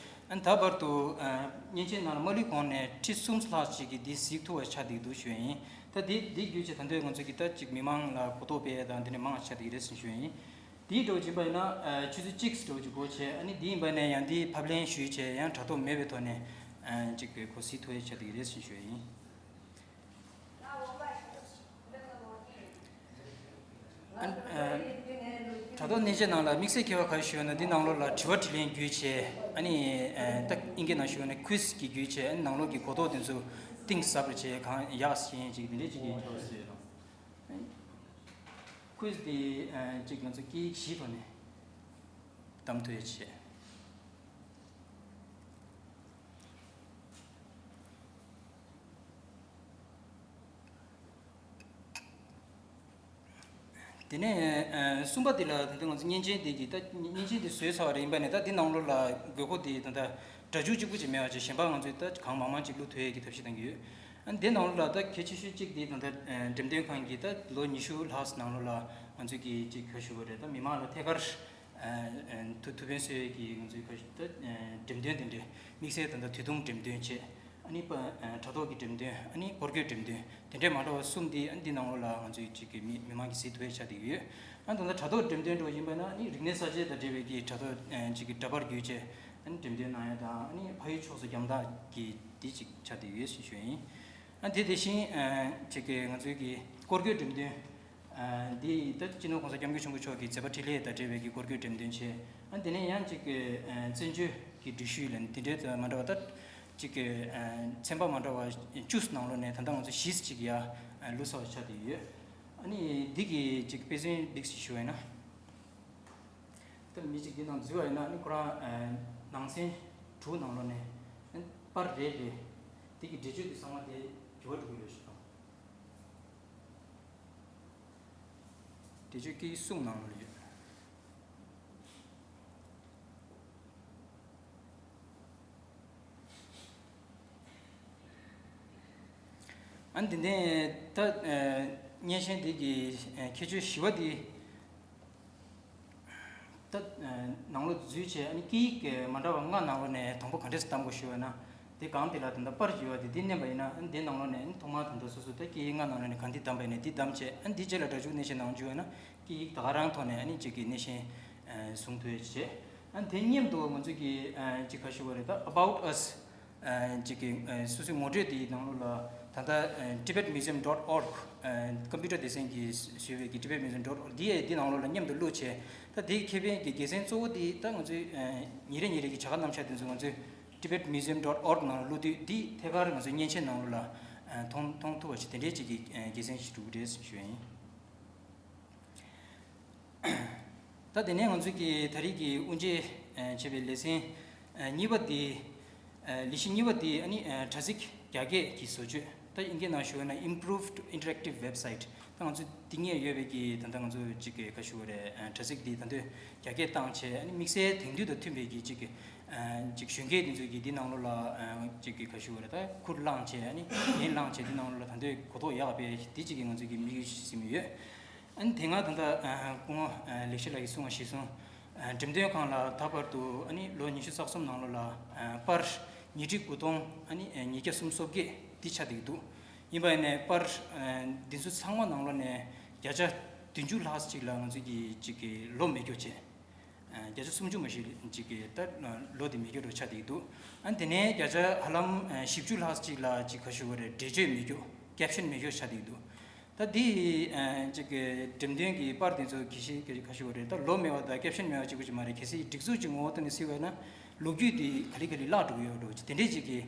བྱས། ཨ་ད་བར་དུ་ཨ་མཉེན་ཆས་ནང་ལ་མ་བླུགས་གོང་ནས་ཁྲི་གསུམ་ལྷག་ཅིག་གིས་འདི་གཟིགས་ཐུབ་པ་ཆགས་བསྡད་འདུག་ཞུ་ཡ་ཡིན། ད་འདི་འདི་བརྒྱུད་བྱས་ད་ལྟ་ང་ཚོ་གི་ད་ཅིག་མི་མང་ལ་གོ་རྟོགས་སྤེལ་ཡས་དང་འདི་འདྲ་མང་ཆགས་བསྡད་ཀྱི་རེད་ཟེར་ཞུ་ཡ་ཡིན། དེའི་འགྲོ་བཞིན་པ་ཡིན་ན་ཨ་ཆུ་ཚོད་གཅིག་འགྲོ་བཞིན་འགོར་བྱས། ཨ་ནི་དེ་ཡིན་པ་ནས་ཡང་དེའི་ཕབ་ལེན་ཞུས་བྱས་ཡང་དྲ་ཐོག་མེད་པའི་ཐོག་ནས་ཨ་ཅིག་གི་གོ་སྲིད་ཐོ་ཡས་ཆགས་བསྡད་ཀྱི་རེད་ཟེར་ཞུ་ཡ་ཡིན། ཨ་ཨ་དྲ་ཐོག་གནས་ཆས་ནང་ལ་དམིགས་བསལ་མཁས་པ་ག་རེ་ཞུས་ཡོད་ན་འདི་ནང་ལོགས་ལ་དྲི་བ་དྲིས་ལན་བརྒྱུད་བྱས། ཨ་ནི་ཨ་ད་ཨིན་སྐད་ནང་ཞུས་ཡོད་ན་ཁུ་ཛི་གི་བརྒྱུད་བྱས། ཨ་ནི་ནང་ལོགས་ཀྱི་གོ་རྟོགས་དེ་ཚོ་གཏིང་ཟབ་རུ་བྱས། གང་ཡག་ཤེས་ཅིག་འདི་འདྲས་ཅིག་གི་ཆོག་ཟེར། ཁུ་ཛི་དེ་ཨ་ཅིག་ང་ཚོ་སྐད་ཡིག་བཞིའི་ཐོག་ནས་གཏམ་ཐུབ་ཡ་བྱས། དེ་ནས་ཨ་གསུམ་པ་དེ་ལ་ད་ལྟ་ང་ཚོ་མཉེན་ཆས་དེ་གི་ད་མཉེན་ཆས་དེ་བཟོས་ཚར་བ་རེད། ཡིན་པ་ནས་ད་འདི་ནང་ལོགས་ལ་དགོས་མཁོ་དེ་ད་ལྟ་སྒྲ་འཇུག་གཅིག་པུ་ཅིག་མེད་པ་བྱས་གཞན་པ་ང་ཚོས་ད་གང་མང་མང་ཅིག་བླུག་ཐུབ་ཡས་ཀྱི་ཐབས་ཤེས་གཏང་གི་ཡོད། ཨ་འདི་ནང་ལོགས་ལ་ད་གལ་ཆེ་ཤོས་གཅིག་དེ་ད་ལྟ་ཨ་འགྲེམས་སྟོན་ཁང་གི་ད་ལོ་ཉི་ཤུ་ལྷག་ནང་ལོགས་ལ་ང་ཚོས་ཀྱི་ཅིག་ག་ཞུ་བ་རེད། ད་མི་མང་ལ་ཐད་ཀར་ཨ་ཨ་ཐུགས་ཐུགས་ཕན་གསོས་ཡས་ཀྱི་ང་ཚོའི་ཁ་ཤས་ད་ཨ་འགྲེམས་སྟོན་དེ་འདྲས་དམིགས་བསལ་ད་ལྟ་དུས་ཐུང་འགྲེམས་སྟོན་བྱས། ཨ་ནི་པ་ཨ་དྲ་ཐོག་གི་འགྲེམས་སྟོན། ཨ་ནི་སྐོར་སྐྱོད་འགྲེམས་སྟོན་དེ་འདྲས་མ་འདྲ་བ་གསུམ་དེ་ཨ་ནི་འདི་ནང་ལོགས་ལ་ང་ཚོའི་ཅིག་གི་མི་མི་མང་གིས་གཟིགས་ཐུབ་ཡས་ཆགས་བསྡད་ཡོད། ཨ་ད་ལྟ་དྲ་ཐོག་འགྲེམས་སྟོན་འདྲ་བོ་ཡིན་པ་ན་ཨ་ནི་རིག་གནས་གསར་བརྗེ་དང་འབྲེལ་བའི་གི་དྲ་ཐོག་ཨ་ཅིག་གི་འདྲ་པར་བརྒྱུད་བྱས་ཨ་ནི་འགྲེམས་སྟོན་གནང་ཡས་དང་། ཨ་ནི་ཕ་ཡུལ་ཕྱོགས་སུ་རྒྱང་ཐག་གི་དེ་ཅིག་ཆགས་བསྡད་ཡོད་ཞེས་ཞུ་ཡིན། ཨ་དེ་དེ་བཞིན་ཨ་ཅིག་གི་ང་ཚོའི་གི་སྐོར་སྐྱོད་འགྲེམས་སྟོན། ཨ་འདི་ད་སྤྱི་ནོར་༸གོང་ས་༸སྐྱབས་མགོན་ཆེན་པོ་མཆོག་གི་མཛད་པ་འཕྲིན་ལས་དང་འབྲེལ་བའི་གི་སྐོར་སྐྱོད་འགྲེམས་སྟོན་བྱས། ཨ་དེ་ནས་ཡང་ཅིག་གི་ཨ་བཙན་བྱོལ་གྱི་འགྲུལ་བཞུད་ལ་འདི་འདྲའི་ད་མ་འདྲ་བ་ད་ གཅིག་གི་ཚན་པ་མ་འདྲ་བ་བཅུ་ནང་ལོགས་ནས་ད་ལྟ་ང་ཚོ་བཞི་གཅིག་ཡ་བླུགས་ཚར་བ་ཆགས་བསྡད་ཡོད། ཨ་ནི་འདི་གི་གཅིག་དཔེ་མཚོན་འདི་ཞིག་ཞུ་བ་ཡིན་ན། ད་མི་གཅིག་འདི་ནང་འཛུལ་བ་ཡིན་ན་ཨ་ནི་ཁོ་རང་ནང་ཚན་དྲུག་ནང་ལོགས་ནས་པར་རེ་རེ་འདི་གི་འགྲེལ་བརྗོད་འདི་ཚང་མ་དེ་འགྱུར་བ་འགྲོ་གི་ཡོད་ཞུ་དང་། འགྲེལ་བརྗོད་ཀྱི་གསུང་ནང་ལ་ཡོད། ཨ་ནི་དེ་ནས་ད་ཨ་སྙན་ཤལ་འདི་གི་ཨ་ཁྱད་ཆོས་བཞི་པ་འདི། ད་ནང་ལོགས་འཛུལ་བྱས་ཨ་ནི་སྐད་ཡིག་མ་འདྲ་བ་ལྔ་ནང་ལོགས་ནས་དང་པོ་ག་འདྲས་སེ་བདམ་དགོས་ཞུས་པ་ན། དེ་གང་དེ་ལ་ད་ལྟ་པར་ཡོད་པ་དེ་འདི་མནན་པ་ཡིན་ན་ཨ་ནི་དེ་ནང་ལོགས་ནས་ཨ་ནི་ཐོག་མར་ད་ལྟ་སོ་སོ་ད་སྐད་ཡིག་ལྔ་ནང་ལོགས་ནས་གང་འདི་བདམས་པ་ཡིན་ན་འདི་བདམས་བྱས་ཨ་ནི་འདི་རྗེས་ལ་སྒྲ་འཇུག་སྣེ་ཤན་ནང་འཇུག་པ་ན་སྐད་ཡིག་ད་ག་རང་ཐོག་ནས་ཨ་ནི་གཅིག་གི་སྣེ་ཤན་བཟུང་ཐུབ་ཡ་བྱས། ཨ་ནི་དེ་མཉམ་དུ་ང་ཚོས་ཀྱི་གཅིག་ག་ཞུ་བ་རེད་ད་About Us། ཅིག་གི་སོ་སོའི་ངོ་སྤྲོད་དེའི་ནང་ལོགས་ལ་ད་ལྟ་Tibet Museum dot org ཀམ་པུ་ཊར་སྡེ་ཚན་གྱིས་བཟོས་པའི་གི་Tibet Museum dot org འདི་ཡའི་འདི་ནང་ལོགས་ལ་མཉམ་དུ་བླུགས་བྱས། ད་དེའི་ཁེ་ཕན་གྱི་དགེ་མཚན་གཙོ་བོ་དེ་ད་ང་ཚོའི་ཉིན་རེ་ཉིན་རེ་གི་བྱ་དགའ་རྣམ་གཞག་དེ་ཚོ་ང་ཚོའི་Tibet Museum dot org ནང་ལ་བླུགས་དུས་འདི་ཐད་ཀར་ང་ཚོའི་མཉེན་ཆས་ནང་ལོགས་ལ་མཐོང་མཐོང་ཐུབ་པ་ཞིག་དེ་འདྲའི་ཅིག་གི་དགེ་མཚན་ཞིག་འགྲུབ་ཀྱི་རེད་ཞུ་ཡ་ཡིན། ད་དེ་ནས་ང་ཚོས་ཀྱི་ད་རེས་ཀྱི་དབུ་འབྱེད་བྱས་པའི་ལེ་ཚན་གཉིས་པ་འདི། ལས་གཞི་གཉིས་པ་འདི་ཨ་ནི་དྲ་ཚིགས་རྒྱ་སྐྱེད་ཀྱི་བཟོ་བཅོས། ད་དབྱིན་སྐད་ནང་ཞུ་བ་ན་Improved Interactive Website། ད་ང་ཚོ་འདི་སྔོན་ཡོད་པའི་གི་ད་ལྟ་ང་ཚོ་ཅིག་གི་ག་ཞུ་བ་རེད་དྲ་ཚིགས་འདི་ད་ལྟ་རྒྱ་སྐྱེད་བཏང་བྱས་ཨ་ནི་དམིགས་བསལ་དེང་དུས་དང་མཐུན་པའི་གི་ཅིག་གི་ཅིག་གཞོན་སྐྱེས་འདི་ཚོ་གི་འདི་ནང་ལོགས་ལ་ཅིག་གི་ག་ཞུ་བ་རེད་ད་ཁུར་བླངས་བྱས་ཨ་ནི་ཡན་བླངས་བྱས་འདི་ནང་ལོགས་ལ་ད་ལྟ་གོ་རྟོགས་ཡག་པའི་འདི་ཅིག་གི་ང་ཚོ་གི་དམིགས་ཡུལ་ཞིག་ཟིན་ཡོད། ཨ་ནི་དེ་སྔ་ད་ལྟ་སྐུ་ངོ་ལེགས་བཤད་ལགས་ཀྱིས་གསུངས་པ་གཞིར་བཟུང་། འགྲེམས་སྟོན་ཁང་ལ་ད་བར་དུ་ཨ་ནི་ལོ་ཉི་ཤུ་རྩ་གསུམ་ནང་ལོགས་ལ་པར་ཉིས་ཁྲི་དགུ་སྟོང་ཨ་ནི་ཉིས་བརྒྱ་སུམ་ཅུ་སོ་བརྒྱད་འདི་ཆགས་བསྡད་ཀྱི་འདུག་ཡིན་པ་ཡིན་ནའི་པར་འདི་ཚོ་ཚང་མ་ནང་ལོགས་ནས་བརྒྱ་ཆ་བདུན་ཅུ་ལྷག་ཅིག་ལ་ང་ཚོས་ཀྱི་ཅིག་གི་ལོ་མེ་སྒྱོགས་བྱས། བརྒྱ་ཆ་སུམ་ཅུ་མ་ཞིག་ཅིག་གི་ད་ལོ་དེ་མེ་སྒྱོགས་འདྲ་ཆགས་བསྡད་ཀྱི་འདུག་ཨ་ནི་དེ་ནས་བརྒྱ་ཆ་ཧ་ལམ་བཞི་བཅུ་ལྷག་ཅིག་ལ་ཅིག་ག་ཞུ་བ་རེད་འགྲེལ་བརྗོད་མེ་སྒྱོགས་caption མེ་སྒྱོགས་ཆགས་བསྡད་ཀྱི་འདུག་ད་འདི་ཅིག་གི་འགྲེམས་སྟོན་གྱི་པར་དེ་ཚོ་གི་ཤི་ག་ཞུ་བ་རེད་ད་ལོ་མེད་པ་དང་caption མེད་པ་གཅིག་པུ་ཅིག་མ་རེད། གལ་སྲིད་སྒྲིག་འཛུགས་ཀྱི་ངོ་བོ་ཐོག་ནས་བརྩིས་པ་ན་ལོ་རྒྱུས་དེ་ག་ལེ་ག་ལེ་བརླག་འགྲོ་གི་ཡོད་འགྲོ་ཅིག་དེ་འདྲས་ཅིག་གི་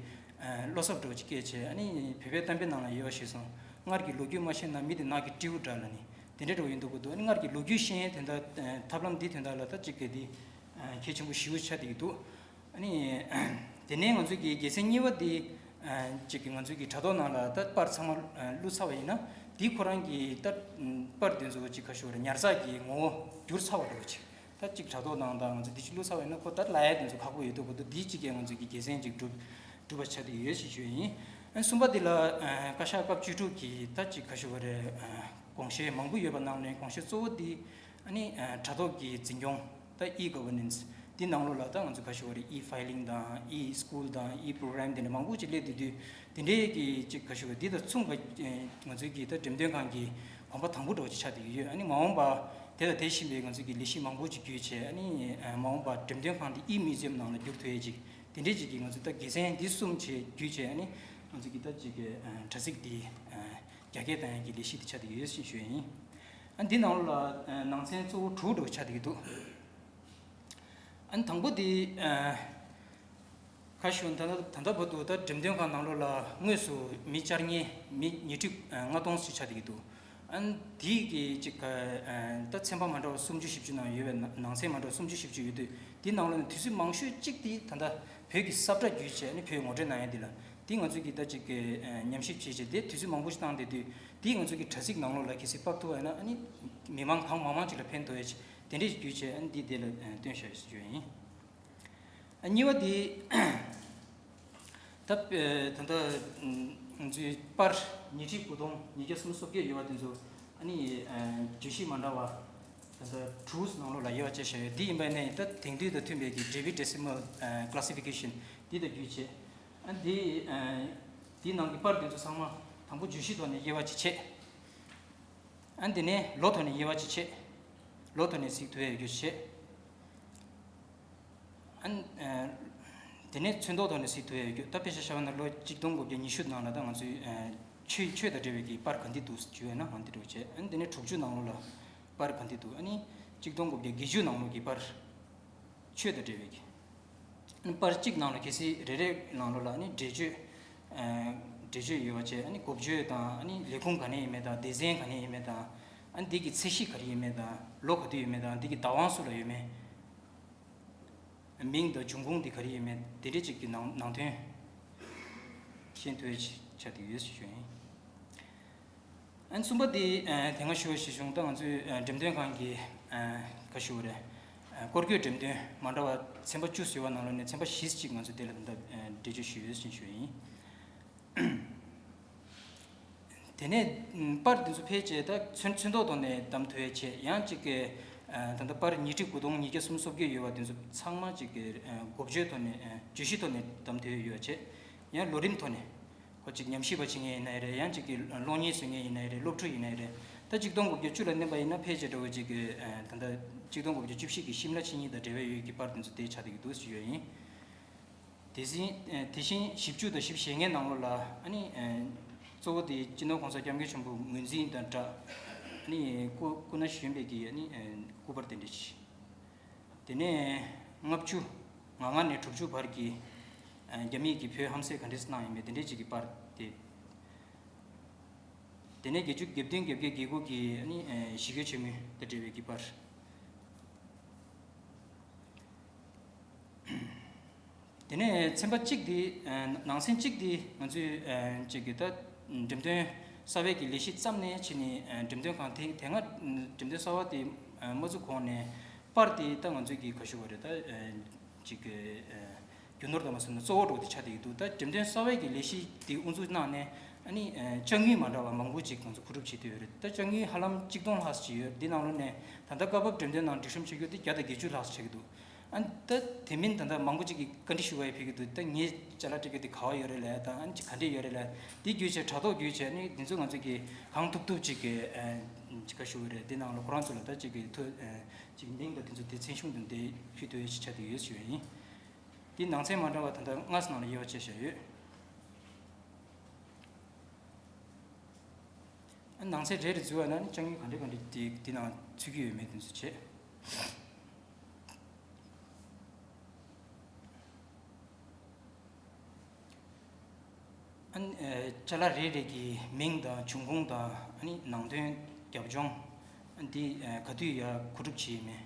བློ་འཚབ་འགྲོ་ཅིག་སྐད་ཆ་ཨ་ནི་བོད་པའི་གཏམ་དཔེ་ནང་ལ་ཡོད་པ་གཞིར་བཟུང་སྔར་གྱི་ལོ་རྒྱུས་མ་ཤེས་ན་མི་དེ་ནགས་ཀྱི་སྤྲེའུ་འདྲ་ལ་ནི། དེ་འདྲའི་འགྲོ་ཡིན་འདུག་གི་འདུག་ཨ་ནི་སྔར་གྱི་ལོ་རྒྱུས་ཤེས་ཡོན་དེ་འདྲ་ཐབས་ལམ་འདི་དོན་དག་ལ་ད་ཅིག་གི་འདི་གལ་ཆེན་པོ་ཞེ་པོ་ཆགས་བསྡད་ཀྱི་འདུག་ཨ་ནི་དེ་ནས་ང་ཚོའི་གི་དགེ་མཚན་གཉིས་པ་འདི་ཅིག་གི་ང་ཚོའི་གི་དྲ་ཐོག་ནང་ལ་ད་པར་ཚང་མ་བླུགས་ཚར་བ་ཡིན་ན་འདི་ཁོ་རང་གི་ད་པར་དེ་ཚོ་ཅིག་ག་ཞུ་བ་རེད་ཉར་ཚགས་ཀྱི་ངོ་བོ་འགྱུར་ཚར་བ་འདྲ་བོ་ཅིག་ད་ཅིག་དྲ་ཐོག་ནང་དང་ང་ཚོ་འདི་ཅིག་བླུགས་ཚར་བ་ཡིན་ན་ཁོ་ད་ལབ་ཡ་དེ་ཚོ་ཁག་པོ་ཡོད་འདུག་གི་འདུག་འདི་ཅིག་གིས་ང་ཚོའི་གི་དགེ་མཚན་ཅིག་འགྲུབ་འགྲུབ་པ་ཆགས་བསྡད་ཡོད་ཅེས་ཞུ་ཡ་ཡིན། ཨ་གསུམ་པ་འདི་ལ་ཨ་བཀའ་ཤག་སྐབས་བཅུ་དྲུག་གི་ད་ཅིག་ག་ཞུ་བ་རེད་ཨ་དགོངས་གཞི་མང་པོ་ཡོད་པ་ནང་ནས་དགོངས་གཞི་གཙོ་བོ་འདི་ཨ་ནི་ཨ་དྲ་ཐོག་གི་འཛིན་སྐྱོང་ད་e-governance འདི་ནང་ལོགས་ལ་ད་ང་ཚོ་ག་ཞུ་བ་རེད་e-filing དང་e-school དང་e-program དེ་འདྲ་མང་པོ་ཅིག་སླེབས་བསྡད་དུས་དེ་འདྲའི་གི་ཅིག་ག་ཞུ་བ་འདི་དང་མཚུངས་པ་ཨ་ང་ཚོའི་གི་ད་འགྲེམས་སྟོན་ཁང་གི་གོམ་པ་དང་པོ་འདྲ་བོ་ཅིག་ཆགས་བསྡད་ཀྱི་ཡོད། ཨ་ནི་མ་འོངས་པ་དེ་དང་དེ་བཞིན་པའི་ང་ཚོའི་གི་ལས་གཞི་མང་པོ་ཅིག་བརྒྱུད་བྱས་ཨ་ནི་ཨ་མ་འོངས་པ་འགྲེམས་སྟོན་ཁང་འདི་e-museum ནང་ལ་བསྒྱུར་ཐུབ་ཡས་ཅིག་དེ་འདྲའི་ཅིག་གིས་ང་ཚོས་ད་དགེ་མཚན་འདི་གསུམ་བྱས་བརྒྱུད་བྱས་ཨ་ནི་ང་ཚོས་ཀྱི་ད་ཅིག་གི་ཨ་དྲ་ཚིགས་འདི་ཨ་རྒྱ་སྐྱེད་བཏང་ཡག་གི་ལས་གཞི་འདི་ཆགས་བསྡད་ཡོད་ཅེས་ཞུ་ཡ་ཡིན། ཨ་འདི་ནང་ལོགས་ལ་ཨ་ནང་ཚན་གཙོ་བོ་དྲུག་འདྲ་བོ་ཆགས་བསྡད་ཀྱི་འདུག་ཨ་དང་པོ་འདི་ཨ་ཁ་ཤོན་ད་ལྟ་ད་ལྟ་བར་དུ་ད་འགྲེམས་སྟོན་ཁང་ནང་ལོགས་ལ་དངོས་སུ་མི་བཅར་མཁན་མི་ཉིས་ཁྲི་ལྔ་སྟོང་ཞིག་ཆགས་བསྡད་ཀྱི་འདུག་ཨ་ནི་དེའི་གི་ཅིག་ག་ཨ་ད་ཚན་པ་མ་འདྲ་བ་སུམ་ཅུ་བཞི་བཅུ་ནང་ཡོད་པའི་ནང་ནང་ཚན་མ་འདྲ་བ་སུམ་ཅུ་བཞི་བཅུ་ཡོད་དུས་དེའི་ནང་ལོགས་ནས་དུས་ཚོད་མང་ཤོས་གཅིག་དེ་ད་ལྟ་བོད་ཀྱི་ས་བཀྲ་བརྒྱུད་བྱས་ནས་བོད་ངོ་སྤྲོད་གནང་ཡ་འདི་ལ་དེ་ང་ཚོས་ཀྱི་ད་ཅིག་གི་ཨ་ཉམས་ཞིབ་བྱས་བྱས་དེ་དུས་ཚོད་མང་པོ་ཞིག་བཏང་བསྡད་དུས་དེ་ང་ཚོས་ཀྱི་དྲ་ཚིགས་ནང་ལོགས་ལ་གལ་སྲིད་ཕབ་ཐུབ་པ་ཡིན་ན་ཨ་ནི་མི་མང་གང་མང་མང་ཅིག་ལ་ཕན་ཐོགས་ཡ་ཅིག་དེ་འདྲས་ཞིག་བརྒྱུད་བྱས་ཨ་ནི་འདི་དེ་ལ་ཨ་སྟོན་བྱ་ཡ་ཞིག་བརྗོད་ཡིན། ཨ་གཉིས་པ་དེ། ད་ད་ལྟ་ང་ཚོའི་པར་ཉིས་ཁྲི་དགུ་སྟོང་ཉིས་བརྒྱ་སུམ་ཅུ་སོ་བརྒྱད་ཡོད་པ་དེ་ཚོ་ཨ་ནི་བརྗོད་གཞི་མ་འདྲ་བ་ད་ལྟ་གྲུ་ནང་ལོགས་ལ་དབྱེ་བ་ཕྱེ་བཞག་ཡོད། འདི་ཡིན་པ་ནས་ད་དེང་དུས་དང་མཐུན་པའི་གི་Dewey Decimal Classification འདི་དང་བརྒྱུད་བྱས་ཨ་འདི་འདི་ནང་གི་པར་དེ་ཚོ་ཚང་མ་དང་པོ་བརྗོད་གཞི་ཐོག་ནས་དབྱེ་བ་ཅིག་ཕྱེ། ཨ་འདི་ནས་ལོ་ཐོག་ནས་དབྱེ་བ་ཅིག་ཕྱེ། ལོ་ཐོག་ནས་གཟིགས་ཐུབ་ཡ་ཡོད་རྒྱུ་ཅིག་ཕྱེ། ཨ་ནི། དེ་ནས་ཚོན་མདོག་ཐོག་ནས་གཟིགས་ཐུབ་ཡ་ཡོད་རྒྱུ་ད་དཔེ་ཆ་བཞག་པ་ན་ལོ་གཅིག་སྟོང་དགུ་བརྒྱ་ཉི་ཤུ་ནང་ལ་ད་ང་ཚོའི་ཆོས་ཆོས་དང་འབྲེལ་བའི་གི་པར་ག་འདི་འདུག་ཞུས་ཡོད་ན་ང་འདི་འགྲོ་བྱས། ཨ་ནི་དེ་ནས་དྲུག་ཅུ་ནང་ལོགས་ལ་པར་ག་འདི་འདུག་ཨ་ནི་གཅིག་སྟོང་དགུ་བརྒྱ་བརྒྱད་ཅུ་ནང་ལོགས་ཀྱི་པར་ཆོས་དང་འབྲེལ་བའི་གི། པར་གཅིག་ནང་ལ་གལ་སྲིད་རེ་རེ་ནང་ལོགས་ལ་ཨ་ནི་འགྲེལ་བརྗོད། ཨ་འགྲེལ་བརྗོད་ཡོད་པ་བྱས། ཨ་ནི་འགོ་བརྗོད་དང་། ཨ་ནི་ལས་ཁུངས་ག་ནས་ཡིན་མིན་དང་། སྡེ་ཚན་ག་ནས་ཡིན་མིན་དང་། ཨ་ནི་འདི་གི་ཚད་གཞི་ག་རེ་ཡིན་མིན་དང་། ལོ་ག་དུས་ཡོད་མེད་དང་། འདི་གི་བདག་དབང་སུ་ལ་ཡོད་མེད། མིང་དང་འབྱུང་ཁུངས་འདི་ག་རེ་ཡིན་མིན། དེ་འདྲའི་ཅིག་གི་ནང་ནང་དོན་ཤེས་ཐུབ་ཡ་ཆགས་བསྡད་ཡོད་ཞུ་ཡིན། ཨ་ནི་གསུམ་པ་འདི། ཨ་དེ་སྔ་ཞུ་བ་ཞིག་བྱུང་། ད་ང་ཚོའི་ཨ་འགྲེམས་སྟོན་ཁང་གི། ཨ་ག་ཞུ་བ་རེད། ཨ་སྐོར་སྐྱོད་འགྲེམས་སྟོན་མ་འདྲ་བ་ཚན་པ་བཅུ་ཡོད་པ་ནང་ལོགས་ནས་ཚན་པ་བཞི་ཅིག་ང་ཚོ་དེ་ལ་ད་ལྟ་ཨ་འགྲེལ་བརྗོད་ཞུས་ཡོད་ཅེས་ཞུ་ཡིན། དེ་ནས་ཨ་པར་དེ་ཚོ་ཕལ་ཆེར་ད་ཚོན་ཚོན་མདོག་ཐོག་ནས་བདམས་ཐུབ་ཡ་བྱས། ཡང་ཅིག་གི་ཨ་ད་ལྟ་པར་ཉིས་ཁྲི་དགུ་སྟོང་ཉིས་བརྒྱ་སུམ་ཅུ་སོ་བརྒྱད་ཡོད་པ་དེ་ཚོ་ཚང་མ་ཅིག་གི་ཨ་འགོ་བརྗོད་ཐོག་ནས། ཨ་བརྗོད་གཞི་ཐོག་ནས་བདམས་ཐུབ་ཡ་ཡོད་པ་བྱས། ཡང་ལོ་རིམ་ཐོག་ནས། ཁོ་ཅིག་ཉམས་ཞིབ་པ་བྱེད་མཁན་ཡིན་ནའི་རེད། ཡང་ཅིག་གི་གློག་བརྙན་བཟོ་མཁན་ཡིན་ནའི་རེད། སློབ་ཕྲུག་ཡིན་ནའི་རེད། ད་ཆིག་སྟོང་དགུ་བརྒྱ་བཅུ་ལ་བསྣན་པ་ཡིན་ན་ཕལ་ཆེར་འདྲ་བོ་ཅིག་གི་ཨ་ད་ལྟ་ཆིག་སྟོང་དགུ་བརྒྱ་བཅུ་བཞི་གི་ཤིམ་ལ་ཆིངས་ཡིག་དང་འབྲེལ་བ་ཡོད་ཀྱི་པར་དེ་ཚོ་དེ་ཆགས་བསྡད་ཀྱི་འདུག་ཞུ་ཡ་ཡིན། དེ་བཞིན་ཨ་དེ་བཞིན་བཞི་བཅུ་དང་བཞི་བཅུ་ཞེ་ལྔའི་ནང་ལོགས་ལ་ཨ་ནི་ཨ་གཙོ་བོ་དེ་སྤྱི་ནོར་གོང་ས་སྐྱབས་མགོན་ཆེན་པོ་ངོས་འཛིན་དང་སྦྲགས། ཨ་ནི་སྐུ་སྐུ་ན་གཞོན་པའི་གི་ཨ་ནི་ཨ་སྐུ་པར་དེ་འདྲ་ཞིག་དེ་ནས་ལྔ་བཅུ། ང་ལྔ་ནས་དྲུག་ཅུ་བར་གྱི་ཨ་རྒྱ་མིས་ཀྱིས་བོད་ཧམ་ཟས་ག་འདྲས་གནང་ཡོད་མེད་དེ་འདྲས་ཅིག་གི་པར་དེ། དེ་ནས་བརྒྱད་ཅུ་གྱ་བདུན་གྱ་བརྒྱད་གྱ་དགུ་གི་ཨ་ནི་ཨ་གཞིས་ཀ་རྩེ་ཆེན་མོ་དང་འབྲེལ་བའི་གི་པར། དེ་ནས་ཚན་པ་གཅིག་དེ། ཨ་ནང་ཚན་གཅིག་དེ་ང་ཚོས་ཨ་ཅིག་གི་ད་འགྲེམས་སྟོན་གསར་པའི་གི་ལས་གཞི་བརྩམས་ནས་ཕྱིན་ནས། ཨ་འགྲེམས་སྟོན་ཁང་དེ་དེ་སྔ་འགྲེམས་སྟོན་གསར་པ་དེ་ཨ་མ་བཙུགས་གོང་ནས་པར་དེ་ད་ང་ཚོས་གི་ག་ཞུ་བ་རེད། ད་ཨ་ཅིག་གི་ཨ་རྒྱུ་ནོར་དང་མ་སོང་ན་གཙོ་བོ་འདྲ་བོ་དེ་ཆགས་བསྡད་ཀྱི་འདུག་ད་འགྲེམས་སྟོན་གསར་པའི་གི་ལས་གཞི་དེ་དབུ་འཛུགས་གནང་ནས། ཨ་ནི་ཨ་ཅ་དངོས་མ་འདྲ་བ་མང་པོ་ཅིག་ང་ཚོ་བགོ་སྒྲིག་བྱེད་འདོད་ཡོད་རེད། ད་ཅ་དངོས་ཧ་ལམ་གཅིག་སྟོང་ལྷག་ཙམ་ཅིག་ཡོད། འདི་ནང་ལོགས་ནས་ད་ལྟ་སྐབས་བབ་འགྲེམས་སྟོན་ནང་སྒྲིག་གཤོམ་བྱེད་རྒྱུ་དེ་བརྒྱ་དང་བརྒྱད་ཅུ་ལྷག་ཙམ་ཆགས་ཀྱི་འདུག་ཨ་ནི་ད་དེ་མིན་ད་ལྟ་མང་པོ་ཅིག་གིས་བཀའ་འདྲི་ཞུ་བ་ཡང་ཕེབས་ཀྱི་འདུག་ད་ངས་ཅ་ལག་སྤྲད་རྒྱུ་དེ་ག་པར་ཡོད་རེད་ལབ་དང་། ཨ་ནི་ཅིག་ག་འདྲས་ཡོད་རེད་ལབ། དེ་བརྒྱུད་བྱས། དྲ་ཐོག་བརྒྱུད་བྱས། ཨ་ནི་དེ་ཚོ་ང་ཚོ་གིས་གང་ཐུབ་ཐུབ་ཅིག་གི་ཨ་ཅིག་ག་ཞུ་བ་རེད། དེ་ནང་ལ་ཁོ་རང་ཚོ་ལ་ད་ཅིག་གི་ཐུ་ཨ་ཅིག་མིང་དང་དེ་ཚོ་དེ་མཚན་གཞུང་དང་དེ་ཕུལ་ཐུབ་ཡ་ཞིག་ཆགས་བསྡད་ཡོད་ཞུ་བ་ཡིན། དེ་ནང་ཚན་མ་འདྲ་བ་ད་ལྟ་ལྔ་ཙམ་ནང་ལ་དབྱེ་བ་ཕྱེ་བཞག་ཡོད། ཨ་ནང་ཚན་རེ་རེ་འཛུལ་བ་ན་ནི་ཅ་དངོས་ག་འདྲ་ག་འདྲ་དེ་དེ་ནང་ཚུད་ཀྱི་ཡོད་མེད་དེ་ཚོ་བྱས། ཨ་ནི་ཨ་ཅ་ལག་རེ་རེ་གི་མིང་དང་འབྱུང་ཁུངས་དང་། ཨ་ནི་ནང་དོན་རྒྱབ་ལྗོངས། ཨ་ནི་དེ་ཨ་ག་དུས་ཡར་བགོ་སྒྲིག་བྱས་ཡོད་མེད།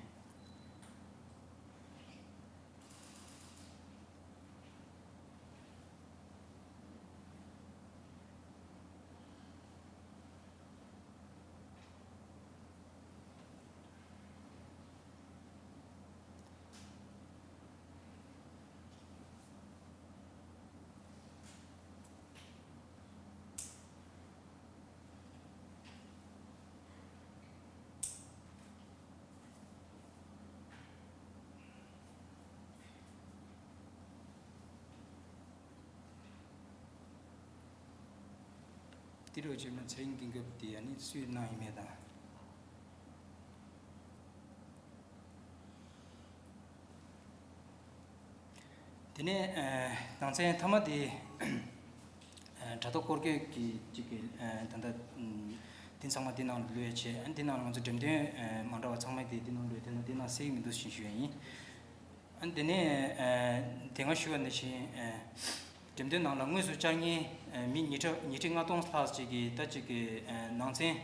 དེ་རུ་བྱས་ན་ཚེ་རིང་དེང་སྐབས་དེ་ཡ་ནི་སུས་གནང་ཡིན་མེད་དང་། དེ་ནས་ཨ་ནང་ཚན་མཐའ་མ་དེ། ཨ་དྲ་ཐོག་སྐོར་སྐྱོད་ཀྱི་གཅིག་གི་ཨ་ད་ལྟ་ཨ་དེ་ཚང་མ་དེ་ནང་ལ་བླུག་ཡ་བྱས། ཨ་དེ་ནང་ལ་ང་ཚོ་འགྲེམས་སྟོན་ཨ་མ་འདྲ་བ་ཚང་མ་དེ་དེ་ནང་ལ་བླུག་ཡ། དེ་ནང་དེ་ནང་གསལ་གྱི་མི་འདུག་ཞེས་ཞུ་ཡ་ཡིན། ཨ་དེ་ནས་ཨ་དེ་སྔ་ཞུ་བ་ནང་བཞིན། ཨ་འགྲེམས་སྟོན་ནང་ལ་དངོས་སུ་བཅར་མཁན་ཨ་མི་ཉིས་ཁྲི་ཉིས་ཁྲི་ལྔ་སྟོང་ལྷག་ཅིག་གིས་ད་ཅིག་གི་ཨ་ནང་ཚན་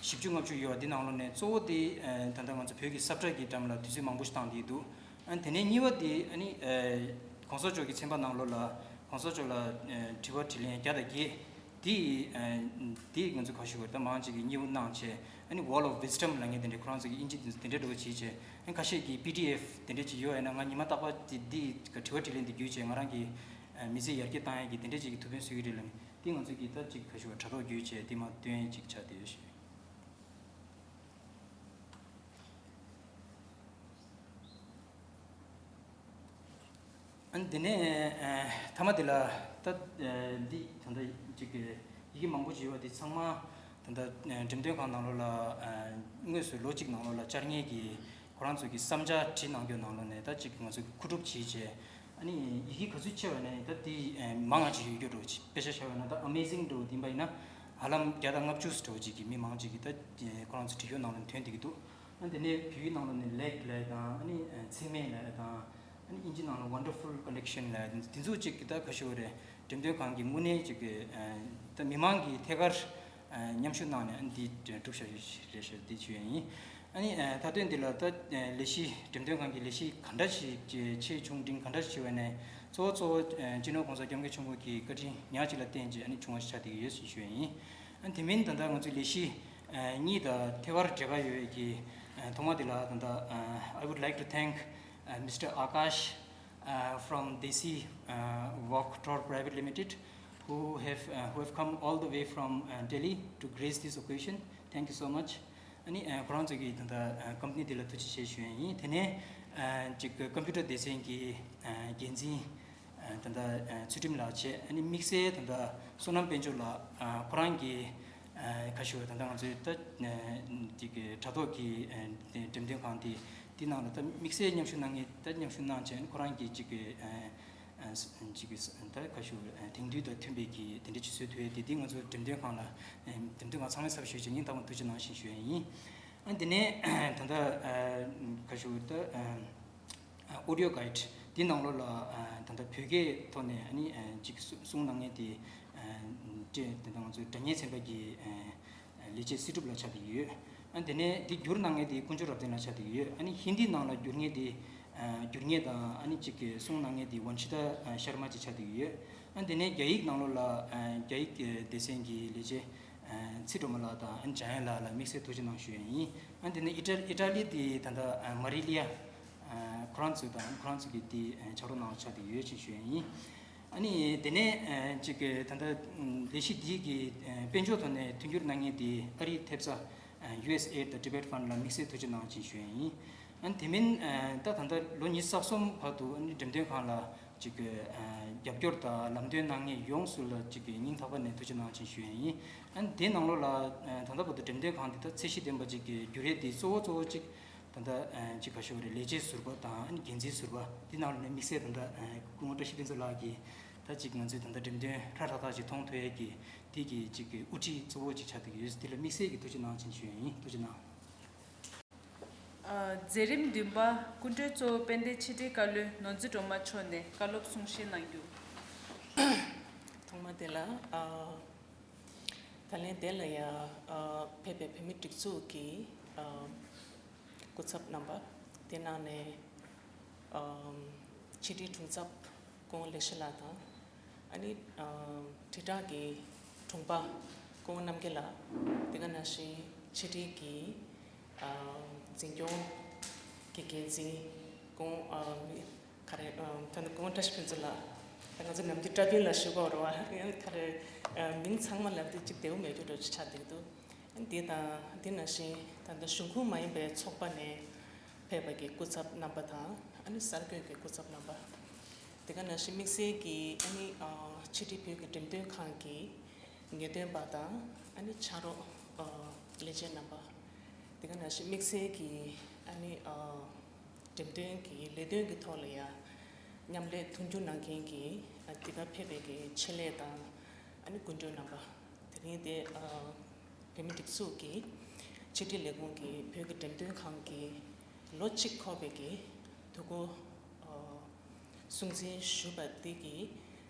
བཞི་བཅུ་ལྔ་བཅུ་ཡོད་པ་འདི་ནང་ལོགས་ནས་གཙོ་བོ་དེ་ཨ་ད་ལྟ་ང་ཚོ་བོད་ཀྱི་ས་བཀྲ་གི་འགྲམ་ལ་དུས་ཚོད་མང་པོ་ཞིག་བཏང་བསྡད་འདུག་ཨ་དེ་ནས་གཉིས་པ་དེ་ཨ་ནི་ཨ་གོང་ས་མཆོག་གི་ཚན་པ་ནང་ལོགས་ལ་གོང་ས་མཆོག་ལ་ཨ་དྲི་བ་དྲིས་ལན་བརྒྱ་དང་བརྒྱད། དེ་ཨ་དེ་ང་ཚོ་ག་ཞུ་དགོས་རེད། ད་མང་ཆེ་གིས་མཉེས་པོ་གནང་བྱས། ཨ་ནི་Wall of Wisdom ལབ་མཁན་དེ་འདྲའི་ཁོ་རང་ཚོ་གིས་དབྱིན་ཇི་དེ་ཚོ་དེ་འདྲའི་འདྲ་བོ་བྱས་བྱས། ཨ་ཁ་ཤས་ཀྱིས་པི་ཌི་ཨེཕ་དེ་འདྲ་ཅིག་ཡོད་ཡིན་ན། ང་ཉི་མ་རྟག་པར་དེ་འདི་དྲི་བ་དྲིས་ལན་དེ་བརྒྱུད་བྱས་ང་རང་གི་ཨ་མི་ཚེ་ཡར་རྒྱས་བཏང་ཡག་གི་དེ་འདྲ་ཅིག་གི་ཐུགས་ཕན་གསོས་ཀྱི་རེད་ལབ་ནས། དེ་ང་ཚོ་གིས་ད་ཅིག་ག་ཞུ་བ་དྲ་ཐོག་བརྒྱུད་བྱས་དེ་མར་བཏོན་ཡག་ཅིག་ཆགས་བསྡད་ཡོད་ཞུ། ཨ་ནི་དེ་ནས་ཨ་མཐའ་མ་དེ་ལ་ད་ཨ་འདི་ད་ལྟ་ཅིག་གི་ཡི་གེ་མང་པོ་ཅིག་ཡོད་པ་དེ་ཚང་མ་ད་ལྟ་ཨ་འགྲེམས་སྟོན་ཁང་ནང་ལོགས་ལ་ཨ་དངོས་སུ་ལོ་གཅིག་ནང་ལོགས་ལ་བཅར་མཁན་གྱི་ཁོ་རང་ཚོ་གི་བསམ་འཆར་བྲིས་གནང་རྒྱུ་ནང་ལོགས་ནས་ད་ཅིག་ང་ཚོ་མཁོ་སྒྲུབ་བྱས་བྱས། ཨ་ནི་ཡི་གེ་ག་ཚོད་ཆེ་བ་ཡིན་ན་ད་དེ་ཨ་མང་ང་ཅིག་ཡོད་རྒྱུ་འདྲ་བོ་ཅིག་དཔེ་ཆ་བཞག་པ་ཡིན་ན་ད་Amazing འདྲ་བོ་འདི་འདྲ་ཡིན་ན་ཧ་ལམ་བརྒྱ་དང་ལྔ་བཅུ་འདྲ་བོ་ཅིག་གི་མི་མང་ཅིག་གིས་ད་ཁོ་རང་ཚོ་བྲིས་ཡོད་ནང་ལ་ཐོན་བསྡད་ཀྱི་འདུག་ཨ་དེ་ནས་བོད་ཡིག་ནང་ལོགས་ནས་ལེགས་ལབ་དང་། ཨ་ནི་ཚེགས་མེད་ལབ་དང་། ཨ་ནི་དབྱིན་ཇི་ནང་ལ་Wonderful Collection ལ་དེ་ཚོ་ཅིག་ད་ག་ཞུ་རེད། འགྲེམས་སྟོན་ཁང་གི་དངོས་གནས་ཅིག་གི་ད་མི་མང་གི་ཐད་ཀར་མཉམ་ཞུགས་གནང་ནས་ཨ་ནི་འདི་གྲུབ་བཞག་རེད་ཤག་འདི་ཞུ་ཡ་ཡིན། ཨ་ནི་མཐའ་དོན་འདི་ལ་ད་ལས་གཞི་འགྲེམས་སྟོན་ཁང་གི་ལས་གཞི་ག་འདྲ་ཞིག་ཆེ་ཆུང་འབྲིང་ག་འདྲ་ཞིག་བྱེད་པ་ནས་གཙོ་བོ་གཙོ་བོ་སྤྱི་ནོར་༸གོང་ས་༸སྐྱབས་མགོན་ཆེན་པོ་གི་བཀའ་དྲིན་ཉག་གཅིག་ལ་བརྟེན་བྱས་ཨ་ནི་བྱུང་བ་ཞིག་ཆགས་བསྡད་ཀྱི་ཡོད་ཞེས་ཞུ་ཡ་ཡིན། ཨ་ནི་དེ་མིན་ད་ལྟ་ང་ཚོའི་ལས་གཞི་གཉིས་དང་ཐད་ཀར་འབྲེལ་བ་ཡོད་པའི་གི་ཐོག་མ་དེ་ལ་ད་ལྟ་I would like to thank uh, Mister Akash uh, from Desi uh, Wok Tour Private Limited, who have uh, who have come all the way from uh, Delhi to grace this occasion. Thank you so much. ཨ་ནི་ཁོ་རང་ཚོ་གི་ད་ལྟ་ཀམ་པ་ནི་དེ་ལ་ཐུགས་རྗེ་ཆེ་ཞུ་ཡ་ཡིན། དེ་ནས་ཅིག་ཀམ་པུ་ཊར་སྡེ་ཚན་གྱི་འགན་འཛིན་ད་ལྟ་ཚུལ་ཁྲིམས་ལགས་བྱས། ཨ་ནི་དམིགས་བསལ་ད་ལྟ་བསོད་ནམས་དཔལ་འབྱོར་ལགས་ཁོ་རང་གི་ཁ་ཤོར་ད་ལྟ་ང་ཚོའི་ད་ཅིག་དྲ་ཐོག་གི་འགྲེམས་སྟོན་ཁང་དེ་དེ་ནང་ལ་ད་དམིགས་བསལ་མཉམ་ཞུགས་གནང་མཁན་ད་མཉམ་ཞུགས་གནང་བྱས་ཁོ་རང་གི་ཅིག་གི་ཅིག་གི་ད་ཁ་ཤོར་དེང་དུས་དང་མཐུན་པའི་གི་དེ་འདྲ་ཅིག་བཟོ་ཐུབ་ཡས་དེ་དེ་ང་ཚོ་འགྲེམས་སྟོན་ཁང་ལ་འགྲེམས་སྟོན་ཁང་ཚང་མས་ཚབ་ཞུས་བྱས་སྙིང་ཐག་པ་ཐུགས་རྗེ་གནང་ཞེས་ཞུ་ཡས་ཡིན། ཨ་དེ་ནས་ད་ལྟ་ཁ་ཤོར་ད་audio guide དེ་ནང་ལོགས་ལ་ད་ལྟ་བོད་སྐད་ཐོག་ནས་ཨ་ནི་ཅིག་གསུང་གནང་མཁན་དེ་སྤྲད་ད་ལྟ་ང་ཚོའི་སྒྲ་སྙན་ཚན་པ་གི་ལས་བྱེད་སྲིད་སྒྲུབ་ལགས་ཆགས་བསྡད་ཡོད། ཨ་དེ་ནས་འདི་བསྒྱུར་གནང་མཁན་དེ་དཀོན་མཆོག་རབ་བརྟན་ལགས་ཆགས་བསྡད་ཡོད། ཨ་ནི་ཧིན་དི་ནང་ལ་བསྒྱུར་མཁན་དེ་བསྒྱུར་མཁན་དང་ཨ་ནི་གཅིག་གི་གསུང་གནང་མཁན་དེ་ཝན་ཤི་ཏ་ཤར་མ་གཅིག་ཆགས་བསྡད་ཡོད། ཨ་དེ་ནས་རྒྱ་ཡིག་ནང་ལོགས་ལ་རྒྱ་ཡིག་སྡེ་ཚན་གྱི་ལས་བྱེད་ཚེ་སྒྲོལ་མ་ལགས་དང་ཨ་ནི་འཇམ་དབྱངས་ལགས་ལ་དམིགས་བསལ་ཐུགས་རྗེ་གནང་ཞུ་ཡ་ཡིན། ཨ་དེ་ནས་ཨི་ཊ་ཨི་ཊ་ལི་དེ་ད་ལྟ་མ་རི་ལི་ཡ་ཁོ་རང་ཚོས་དང་ཁོ་རང་ཚོ་གི་དེ་ཕྱག་རོགས་གནང་བ་ཆགས་བསྡད་ཡོད་ཅེས་ཞུ་ཡ་ཡིན། ཨ་ནི་དེ་ནས་ཅིག་ད་ལྟ་ལས་གཞི་འདི་གི་དཔལ་འབྱོར་ཐོག་ནས་མཐུན་འགྱུར་གནང་མཁན་དེ་ཨ་རིའི་ཐེབས་རྩ་ཡུ་ཨེས་ཨེ་ཌི་དང་Tibet Fund ལ་དམིགས་བསལ་ཐུགས་རྗེ་གནང་ཞེས་ཞུ་ཡ་ཡིན། ཨ་ནི་དེ་མིན་ད་ད་ལྟ་ལོ་ཉི་ཤུ་རྩ་གསུམ་བར་དུ་ཨ་ནི་འགྲེམས་སྟོན་ཁང་ལ་ཅིག་རྒྱབ་སྐྱོར་དང་ལམ་སྟོན་གནང་མཁན་ཡོངས་སུ་ལ་ཅིག་སྙིང་ཐག་པ་ནས་ཐུགས་རྗེ་གནང་ཞེས་ཞུ་ཡ་ཡིན། ཨ་ནི་དེ་ནང་ལོགས་ལ་ད་ལྟ་བར་དུ་འགྲེམས་སྟོན་ཁང་འདི་ད་ཚད་གཞི་ལྡན་པ་ཅིག་གི་འགྱུར་ཡས་དེ་གཙོ་བོ་གཙོ་བོ་ཅིག་ད་ལྟ་ཅིག་ག་ཞུ་བ་རེད། ལས་བྱེད་ཟུར་པ་དང་འགན་འཛིན་ཟུར་པ་འདི་ནང་ལ་ནས་དམིགས་བསལ་ད་ལྟ་སྐུ་ངོ་བཀྲ་ཤིས་ཕུན་ཚོགས་ལགས་ཀྱིས་ད་ཅིག་ང་ཚོའི་ད་ལྟ་འགྲེམས་སྟོན་ཧྲ་ཧྲ་ཐག་ཅིག་མཐོང་ཐུབ་ཡས་ཀྱི་དེ་གི་ཅིག་གི་དབུ་ཁྲིད་གཙོ་བོ་ཅིག་ཆགས་བསྡད་ཀྱི་ཡོད། དེ་ལ་དམིགས་བསལ་གྱི་ཐུགས་རྗེ་གནང་ཞེས་ཞུ་ཡ་ཡིན། ཐུགས་རྗེ་གནང་། མཛད་རིམ་བདུན་པ། སྐུ་མགྲོན་གཙོ་བོ་དཔལ་ལྡན་ཕྱི་དྲིལ་བཀའ་བློན་ནོར་འཛིན་སྒྲོལ་མ་མཆོག་ནས་བཀའ་སློབ་གསུང་བཤད་གནང་རྒྱུ། ཐོག་མ་དེ་ལ་ཨ་ད་ལན་དེ་ལ་ཡ་ཨ་ཕེབས་པའི་བོད་མི་སྒྲིག་འཛུགས་ཀྱི་ཨ་སྐུ་ཚབ་རྣམ་པ། དེ་ནང་ནས་ཨ་ཕྱི་དྲིལ་དྲུང་ཚབ་སྐུ་ངོ་ལེགས་བཤད་ལགས་དང་། ཨ་ནི་ཨ་དྲིལ་བསྒྲགས་ཀྱི་དྲུང་པ་སྐུ་ངོ་རྣམ་རྒྱལ་ལགས། དེ་ག་ནང་བཞིན་ཕྱི་དྲིལ་གྱི་ཨ་འཛིན་སྐྱོང་གི་འགན་འཛིན་སྐུ་ངོ་ཨ་མི་ག་རེ་ཨ་ད་ནི་སྐུ་ངོ་བཀྲ་ཤིས་ཕུན་ཚོགས་ལགས། ད་ང་ཚོ་ནམ་རྒྱུན་བཀྲ་བདེ་ལ་ཞུ་དགོས་རེད་བ། ཡང་ག་རེ་ཨ་མིང་ཚང་མ་ལབ་དུས་གཅིག་བདེ་བོ་མེད་རྒྱུ་འདྲ་ཅིག་ཆགས་བསྡད་འདུག་འདི་དང་འདི་ནང་བཞིན་ད་ལྟ་གཞུང་ཁོངས་མ་ཡིན་པའི་ཚོགས་པ་ནས་ཕེབས་པ་གི་སྐུ་ཚབ་རྣམ་པ་དང་ཨ་ནི་གསར་འགོད་ཀྱི་སྐུ་ཚབ་རྣམ་པ། དེ་ག་ནང་བཞིན་དམིགས་བསལ་གྱི་ཨ་ནི་ཨ་ཕྱི་དྲིལ་བོད་ཀྱི་འགྲེམས་སྟོན་ཁང་གི་ངེས་སྟོན་པ་དང་ཨ་ནི་ཕྱག་རོགས་ཨ་ལས་བྱེད་རྣམ་པ། དེ་ག་ནང་བཞིན་དམིགས་བསལ་གྱི་ཨ་ནི་ཨ་འགྲེམས་སྟོན་གྱི་ལས་དོན་གྱི་ཐོག་ལ་ཡང་མཉམ་ལས་མཐུན་འགྱུར་གནང་མཁན་གྱི་ཨ་འདི་ག་ཕེབས་པའི་གི་ཆེད་ལས་དང་ཨ་ནི་སྐུ་མགྲོན་རྣམ་པ། དེ་རིང་དེ་ཨ་བོད་མི་སྒྲིག་འཛུགས་ཀྱི་ཕྱི་དྲིལ་ལས་ཁུངས་ཀྱི་བོད་ཀྱི་འགྲེམས་སྟོན་ཁང་གི་ལོ་གཅིག་འཁོར་བའི་གི་དུས་འཁོར་ཨ་སྲུང་བརྩི་ཞུ་བ་འདི་གི་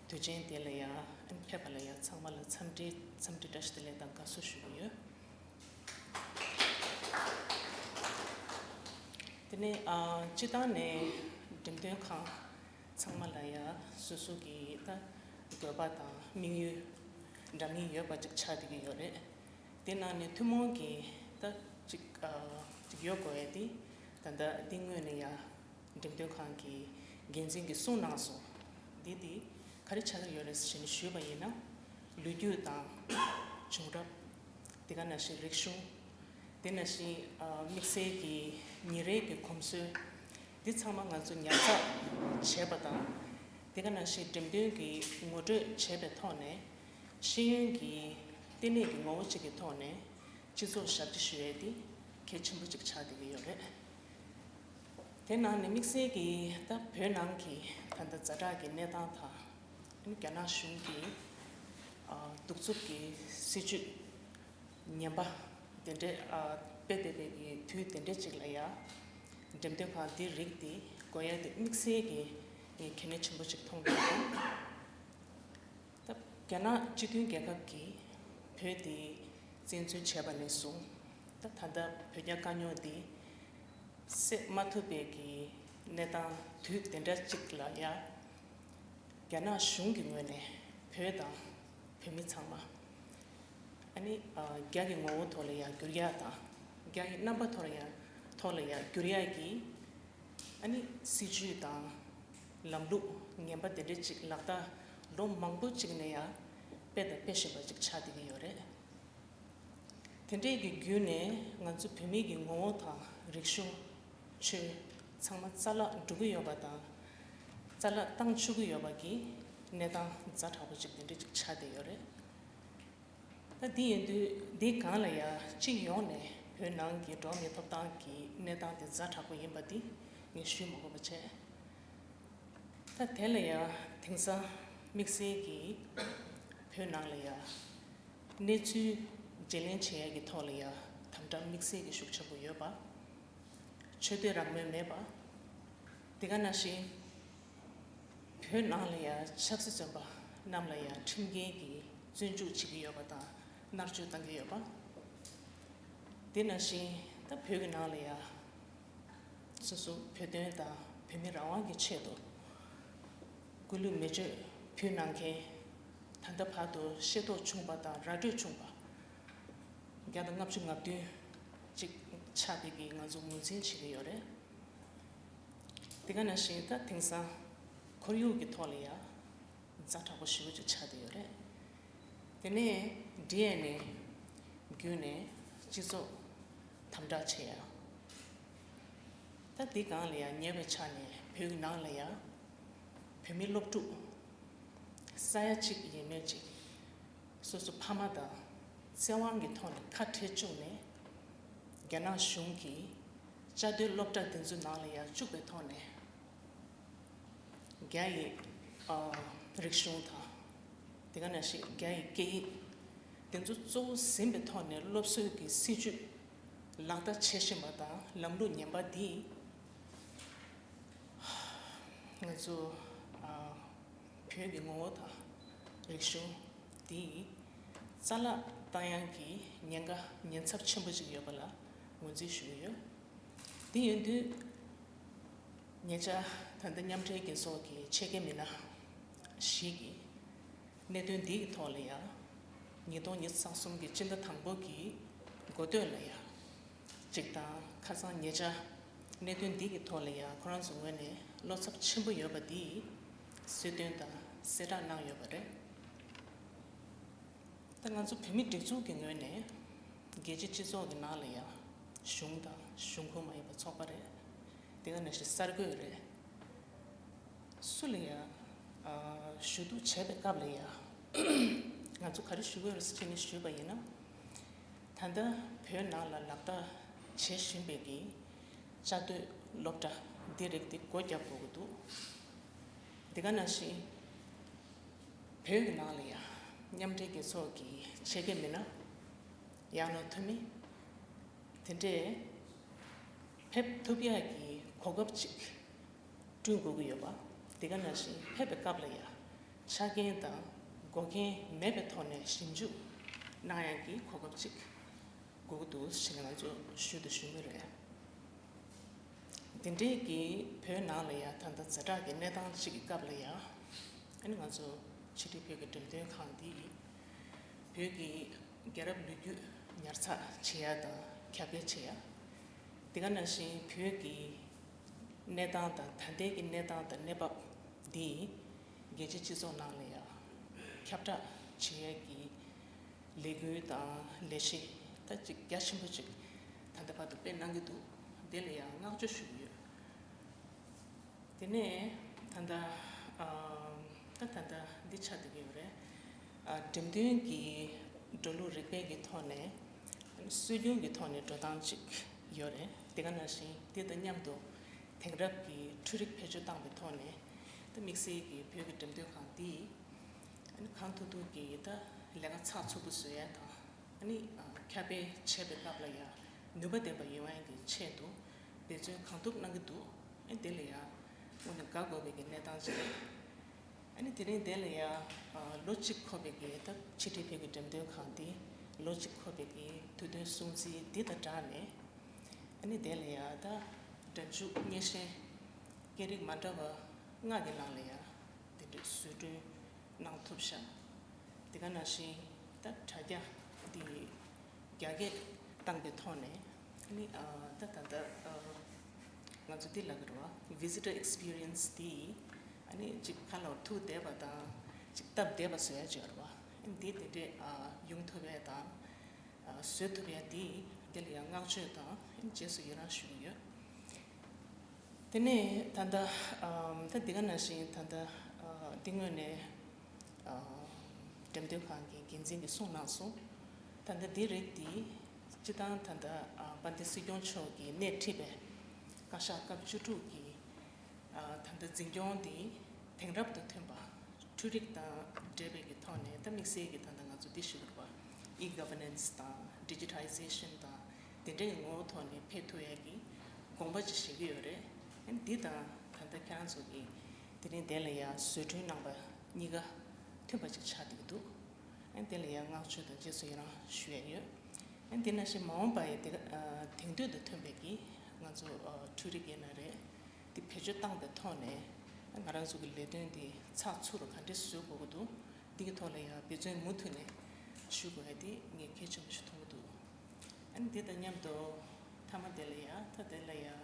དུས་ཆེན་དེ་ལ་ཡང་ཕེབས་པ་ལ་ཡང་ཚང་མ་ལ་འཚམས་འདྲི་འཚམས་འདྲི་བཀྲ་ཤིས་བདེ་ལེགས་དང་དགའ་བསུ་ཞུ་གི་ཡོད། དེ་ནས་ཨ་སྤྱི་བཏང་ནས་འགྲེམས་སྟོན་ཁང་ཚང་མ་ལ་ཡང་སོ་སོ་གི་ད་དགོས་པ་དང་དམིགས་ཡུལ་འདྲ་མིན་ཡོད་པ་ཅིག་ཆགས་བསྡད་ཀྱི་ཡོད་རེད། དེ་ནང་ནས་ཐུན་མོང་གི་ད་ཅིག་ཨ་ཅིག་ཡོད་དགོས་ཡ་དེ་ད་ལྟ་འདི་སྔོན་ནས་ཡང་འགྲེམས་སྟོན་ཁང་གི་འགན་འཛིན་གྱིས་གསུངས་གནང་སོང་། འདི་དེ་ག་རེ་ཆགས་ཀྱི་ཡོད་རེད་ཟེར་ནས་ཞུས་པ་ཡིན་ན། ལོ་རྒྱུས་དང་བྱུང་རབས། དེ་ག་ནང་བཞིན་རིག་གཞུང་། དེ་ནང་བཞིན་ཨ་དམིགས་བསལ་གྱི་ཉིན་རེའི་གི་གོམས་སྲོལ། འདི་ཚང་མ་ང་ཚོ་ཉར་ཚགས་བྱས་པ་དང་། དེ་ག་ནང་བཞིན་འགྲེམས་སྟོན་གྱི་ངོ་སྤྲོད་བྱས་པའི་ཐོག་ནས། ཤེས་ཡོན་གྱི་ལྟེ་གནས་ཀྱི་ངོ་བོ་གཅིག་གི་ཐོག་ནས་སྤྱི་ཚོགས་ཞབས་ཕྱི་ཞུ་ཡས་དེ་གལ་ཆེན་པོ་གཅིག་ཆགས་བསྡད་ཀྱི་ཡོད་རེད། དེ་ནང་ནས་དམིགས་བསལ་གྱི་ད་བོད་ནང་གི་ད་ལྟ་ཛ་དྲག་གི་གནས་སྟངས་དང་། རྒྱ་ནག་གཞུང་གིས་ཨ་གདུག་རྩུབ་ཀྱི་སྲིད་བྱུས་ངན་པ་དེ་འདྲས་ཨ་སྤེལ་བསྡད་པའི་གི་དུས་དེ་འདྲས་ཅིག་ལ་ཡ། འགྲེམས་སྟོན་ཁང་འདི་རིགས་དེ་ དགོས་ཡ་དེ་དམིགས་བསལ་གྱི་ངས་གལ་གནད་ཆེན་པོ་ཞིག་མཐོང་གི་འདུག་ད་རྒྱ་ནག་སྤྱི་མཐུན་རྒྱལ་ཁབ་ཀྱིས་བོད་དེ་བཙན་འཛུལ་བྱས་པ་ནས་བཟུང་ད་ད་ལྟ་བོད་རྒྱ་དཀའ་རྙོག་འདི་སེལ་མ་ཐུབ་པའི་གི་གནས་སྟངས་དུས་དེ་འདྲ་ཅིག་ལ་ཡ། རྒྱ་ནག་གཞུང་གི་ངོས་ནས་བོད་དང་བོད་མི་ཚང་མ་ཨ་ནི་རྒྱ་གི་ངོ་བོ་ཐོག་ལ་ཡང་བསྒྱུར་ཡག་དང་རྒྱ་གི་རྣམ་པ་ཐོག་ལ་ཡང་ཐོག་ལ་ཡང་བསྒྱུར་ཡག་གི་ཨ་ནི་སྲིད་ཇུས་དང་ལམ་ལུགས་ངན་པ་དེ་འདྲ་ཅིག་ལག་བསྟར་ལོ་མང་པོ་ཅིག་ནས་ཡང་སྤེལ་དང་སྤེལ་བཞིན་པ་ཅིག་ཆགས་བསྡད་ཀྱི་ཡོད་རེད། དེ་འདྲས་ཀྱི་བརྒྱུད་ནས་ང་ཚོ་བོད་མི་གི་ངོ་བོ་དང་རིག་གཞུང་། ཆོས། ཚང་མ་རྩ་བརླག་འགྲོ་གི་ཡོད་པ་དང་། རྩ་བརླག་བཏང་ཆོག་གི་ཡོད་པ་གི་གནས་སྟངས་ཛ་དྲག་པོ་ཅིག་དེ་འདྲས་ཅིག་ཆགས་བསྡད་ཡོད་རེད། ད་འདི་ཡིན་དུས་འདི་སྒང་ལ་ཡ་སྤྱི་ཡོངས་ནས་བོད་ནང་གི་འགྲོ་བ་མིའི་ཐོབ་ཐང་གི་གནས་སྟངས་དེ་ཛ་དྲག་པོ་ཡིན་པ་འདི་ངས་ཞུ་མ་དགོས་པ་བྱས། ད་དེ་ལ་ཡ་དེང་སང་དམིགས་བསལ་གྱིས་བོད་ནང་ལ་ཡ་གནས་ཚུལ་བརྗེ་ལེན་བྱེད་ཡས་ཀྱི་ཐོག་ལ་ཡ་དམ་དྲག་དམིགས་བསལ་གྱི་ཤུགས་ཆེན་པོ་ཡོད་པ། ཆོས་དད་རང་མོས་མེད་པ། དེ་ག་ནང་བཞིན་བོད་ནང་ལ་ཡ་ཆབ་སྲིད་བཙོན་པ་རྣམས་ལ་ཡ་ཁྲིམས་འགལ་གྱི་བཙོན་འཇུག་བྱེད་ཀྱི་ཡོད་པ་དང་མནར་གཅོད་བཏང་གི་ཡོད་པ། དེ་ནང་བཞིན་ད་བོད་ཀྱི་ནང་ལ་ཡ། སོ་སོ་བོད་དོན་དང་བོད་མི་རང་དབང་གི་ཆེད་དུ་སྐུ་ལུས་མེ་མཆོད་ཕུལ་གནང་མཁན་ད་ལྟ་བར་དུ་ཤེས་རྟོགས་བྱུང་བ་དང་ར་སྤྲོད་བྱུང་བ་བརྒྱ་དང་ལྔ་བཅུ་ང་བདུན་ཅིག་ཆགས་པའི་གི་ང་ཚོ་ངོས་འཛིན་བྱེད་ཀྱི་ཡོད་རེད། དེ་ག་ནང་བཞིན་ད་དེང་སང་ཁོར་ཡུག་གི་ཐོག་ལ་ཡ། ཛ་དྲག་པོ་ཞེ་པོ་ཅིག་ཆགས་བསྡད་ཡོད་རེད། དེ་ནས་ཌི་ཨེན་ཨེ་བརྒྱུད་ནས་སྤྱི་ཚོགས་དམ་དྲག་བྱེད་ཡ། ད་འདི་སྒང་ལ་ཡང་ཉེ་བའི་ཆ་ནས་བོད་ཀྱི་ནང་ལ་ཡང་བོད་མི་སློབ་ཕྲུག་ས་ཡ་གཅིག་ཡས་མས་ཅིག་སོ་སོ་ཕ་མ་དང་བཙན་དབང་གི་ཐོག་ནས་ཁ་བྲལ་བཅུག་ནས་རྒྱ་ནག་གཞུང་གིས་བཅའ་སྡོད་སློབ་གྲྭ་འདི་ཚོའི་ནང་ལ་ཡང་བཅུག་པའི་ཐོག་ནས། རྒྱ་ཡི་ཨ་རིག་གཞུང་དང་། དེ་ག་ནང་བཞིན་རྒྱ་ཡི་སྐད་ཡིག་དེ་ཚོ་གཙོ་བོ་ཟིན་པའི་ཐོག་ནས་སློབ་གསོའི་གི་སྲིད་ཇུས་ལག་བསྟར་བྱེད་བཞིན་པ་དང་ལམ་ལུགས་ངན་པ་འདིས་ང་ཚོ་ཨ་བོད་ཀྱི་ངོ་བོ་དང་རིག་གཞུང་འདི་རྩ་བརླག་བཏང་ཡག་གི་ཉེན་ཁ་ཉེན་ཚབས་ཆེན་པོ་ཅིག་ཡོད་པ་ལ་ངོས་འཛིན་ཞུ་གི་ཡོད། དེ་ཡིན་དུས། ཉེ་ཆར་ད་ལྟ་མཉམ་འབྲེལ་རྒྱལ་ཚོགས་ཀྱི་ཆེད་མཁས་མི་སྣ་ཞིག་གིས་གནད་དོན་འདི་གི་ཐོག་ལ་ཡང་ཉིས་སྟོང་ཉི་ཤུ་རྩ་གསུམ་གྱི་སྤྱི་ཟླ་དང་པོ་གི་འགོ་སྟོད་ལ་ཡང་གཅིག་དང་ཁ་སང་ཉེ་ཆར་གནད་དོན་འདི་གི་ཐོག་ལ་ཡང་ཁོ་རང་ཚོ་ངོས་ནས་བློ་འཚབ་ཆེན་པོ་ཡོད་པ་འདི་གསལ་སྟོན་དང་གསལ་བསྒྲགས་གནང་ཡོད་པ་རེད། ད་ང་ཚོ་བོད་མི་སྒྲིག་འཛུགས་ཀྱི་ངོས་ནས་རྒྱལ་སྤྱིའི་སྤྱི་ཚོགས་ཀྱི་ནང་ལ་ཡང་གཞུང་དང་གཞུང་ཁོངས་མ་ཡིན་པ་ཚོགས་པ་རེད། དེ་ག་ནང་བཞིན་གསར་འགོད་རེད། སུ་ལ་ཡང་ཨ་ཞུ་གཏུག་བྱས་པའི་སྐབས་ལ་ཡང་ང་ཚོ་ག་རེ་ཞུ་དགོས་རེད་ཟེར་བྱས་ནས་ཞུས་པ་ཡིན་ན། ད་ལྟ་བོད་ནང་ལ་ལག་བསྟར་བྱེད་བཞིན་པའི་གི་བཅའ་སྡོད་སློབ་གྲྭ་འདི་རིགས་འདི་སྒོ་བརྒྱབ་དགོས་ཀྱི་འདུག་དེ་ག་ནང་བཞིན་བོད་ཀྱི་ནང་ལ་ཡང་མཉམ་འབྲེལ་རྒྱལ་ཚོགས་ཀྱི་ཆེད་མཁས་མི་སྣ་ཡང་ན་འཐུས་མི་དེ་འདྲས་ཕེབས་ཐུབ་ཡག་གི་གོ་སྐབས་ཅིག་བསྐྲུན་དགོས་ཀྱི་ཡོད་པ། དེ་ག་ནང་བཞིན་ཕེབས་པའི་སྐབས་ལ་ཡང་ཆ་རྐྱེན་དང་འགོག་རྐྱེན་མེད་པའི་ཐོག་ནས་ཞིབ་འཇུག་གནང་ཡག་གི་གོ་སྐབས་ཅིག་དགོས་ཀྱི་འདུག་ཟེར་ནས་ང་ཚོ་ཞུ་དང་ཞུ་གི་རེད། དེ་འདྲའི་གི་བོད་ནང་ལ་ཡང་ད་ལྟ་ཛ་དྲག་གི་གནས་སྟངས་གཅིག་གི་སྐབས་ལ་ཡང་ཨ་ནི་ང་ཚོ་ཕྱི་དྲིལ་བོད་ཀྱི་འགྲེམས་སྟོན་ཁང་འདི་བོད་ཀྱི་རྒྱལ་རབས་ལོ་རྒྱུས་ཉར་ཚགས་བྱེད་ཡ་དང་ཁྱབ་སྤེལ་བྱེད་ཡ། དེ་ག་ནང་བཞིན་བོད་ཀྱི་གནས་སྟངས་དང་ད་ལྟའི་གི་གནས་སྟངས་དང་གནས་བབ་འདི་རྒྱལ་སྤྱིའི་སྤྱི་ཚོགས་ནང་ལ་ཡང་ཁྱབ་བསྒྲགས་བྱེད་ཡ་གི་ལས་འགུལ་དང་ལས་གཞི་ད་ཅིག་རྒྱ་ཆེན་པོ་ཅིག་ད་ལྟ་བར་དུ་སྤེལ་གནང་གི་འདུག་དེ་ལ་ཡང་བསྔགས་བརྗོད་ཞུ་གི་ཡོད། དེ་ནས་ད་ལྟ་ཨ་ད་ད་ལྟ་འདི་ཆགས་བསྡད་ཀྱི་ཡོད་རེད། ཨ་འགྲེམས་སྟོན་གྱི་འགྲོ་ལུགས་རིག་པའི་གི་ཐོག་ནས་སྲོལ་རྒྱུན་གྱི་ཐོག་ནས་འགྲོ་སྟངས་ཅིག་ཡོད་རེད། དེ་ག་ནང་བཞིན་དེ་དང་མཉམ་དུ་དེང་རབས་ཀྱི་འཕྲུལ་རིག་བེད་སྤྱོད་བཏང་པའི་ཐོག་ནས་ད་དམིགས་བསལ་གྱི་བོད་ཀྱི་འགྲེམས་སྟོན་ཁང་འདིས་ཨ་ནི་གང་ཐུབ་ཐུབ་ཀྱིས་ད་ལས་ཀ་ཚགས་ཚུད་པོ་བཟོ་ཡ་དང་། ཨ་ནི་ཨ་ཁྱབ་སྤེལ་བྱེད་པའི་སྐབས་ལ་ཡང་ནུས་པ་ལྡན་པ་ཡོང་ཡ་གི་ཆེད་དུ་འབད་བརྩོན་གང་ཐུབ་གནང་གི་འདུག་ཨ་དེ་ལ་ཡང་ དངོས་གནས་དགའ་དགོས་པའི་གི་གནས་སྟངས་ཅིག་རེད། ཨ་ནི་དེ་རིང་འདི་ལ་ཡང་ལོ་གཅིག་འཁོར་བའི་གི་ད་ཕྱི་དྲིལ་བོད་ཀྱི་འགྲེམས་སྟོན་ཁང་འདི་ལོ་གཅིག་འཁོར་བའི་གི་དུས་སྟོན་སྲུང་བརྩི་འདི་དང་སྦྲགས་ནས། ཨ་ནི་དེ་ལ་ཡང་ད་སྒྲ་འཇུག་སྙན་ཤལ་སྐད་རིགས་མ་འདྲ་བ་ལྔ་གི་ནང་ལ་ཡང་དེ་འདྲའི་བཟོ་སྐྲུན་གནང་ཐུབ་ཤག་དེ་ག་ནང་བཞིན་ད་དྲ་རྒྱ་འདི་རྒྱ་སྐྱེད་བཏང་པའི་ཐོག་ནས། ཨ་ནི་ཨ་ད་ད་ལྟ་ཨ་ང་ཚོ་འདི་ལབ་ཀྱི་རེད་བ། Visitor Experience འདི་ཨ་ནི་ཅིག་ཁ་ལ་ཐུག་བསྡད་པ་དང་ཅིག་སྟབས་བདེ་བ་བཟོ་ཡ་ཅིག་ཡོད་རེད་བ། ཨ་ནི་འདི་དེ་འདྲས་ཨ་ཡོང་ཐུབ་ཡ་དང་ཨ་བཟོ་ཐུབ་ཡ་འདི་འདི་ལ་ཡང་བསྔགས་བརྗོད་དང་ཨ་ནི་རྗེས་སུ་ཡི་རང་ཞུ་གི་ཡོད། དེ་ནས་ད་ལྟ་ཨམ་ད་འདི་ག་ནང་བཞིན་ད་ལྟ་ཨ་འདི་སྔོན་ནས་ཨ་འགྲེམས་སྟོན་ཁང་གི་འགན་འཛིན་གྱིས་གསུངས་གནང་སོང་། ད་ལྟ་འདི་རིགས་འདི་སྤྱི་བཏང་ད་ལྟ་ཨ་དཔལ་ལྡན་སྲིད་སྐྱོང་མཆོག་གིས་སྣེ་ཁྲིད་པའི་བཀའ་ཤག་སྐབས་བཅུ་དྲུག་གི་ཨ་ད་ལྟ་འཛིན་སྐྱོང་འདི་དེང་རབས་དང་མཐུན་པ། འཕྲུལ་རིག་དང་འབྲེལ་བའི་གི་ཐོག་ནས་ད་དམིགས་བསལ་གྱི་ད་ལྟ་ང་ཚོ་འདི་ཞུ་དགོས་པ། E-governance དང་Digitization དང་དེ་འདྲའི་ངོ་བོ་ཐོག་ནས་ཕེབས་ཐུབ་ཡ་གི་དགོངས་པ་ཅིག་བཞེས་ཀྱི་ཡོད་རེད། ཨ་ནི་འདི་དང་ད་ལྟ་ཁྱེད་རང་ཚོ་གི་དེ་རིང་དེ་ལ་ཡ་བཟོ་སྐྲུན་གནང་པ་གཉིས་ཀ་མཐུན་པ་ཅིག་ཆགས་བསྡད་ཀྱི་འདུག་ཨ་ནི་དེ་ལ་ཡ་བསྔགས་བརྗོད་དང་རྗེས་སུ་ཡི་རང་ཞུ་ཡ་ཡོད། ཨ་ནི་དེ་ནང་བཞིན་མ་འོངས་པ་ཡི་དེ་ག་ཨ་དེང་དུས་དང་མཐུན་པའི་གི་ང་ཚོ་ཨ་འཕྲུལ་རིག་ཡིན་ན་རེད། དེ་བེད་སྤྱོད་བཏང་པའི་ཐོག་ནས་ང་རང་ཚོ་གི་ལས་དོན་འདི་ཚགས་ཚུད་རུ་ག་འདྲས་བཟོ་དགོས་ཀྱི་འདུག་འདི་གི་ཐོག་ལ་ཡང་འབད་བརྩོན་མུ་མཐུད་ནས་ཞུ་དགོས་ཡ་དེ་ངས་གལ་ཆེན་པོ་ཞིག་མཐོང་གི་འདུག་ཨ་ནི་འདི་དང་མཉམ་དུ་མཐའ་མ་དེ་ལ་ཡང་ད་དེ་ལ་ཡང་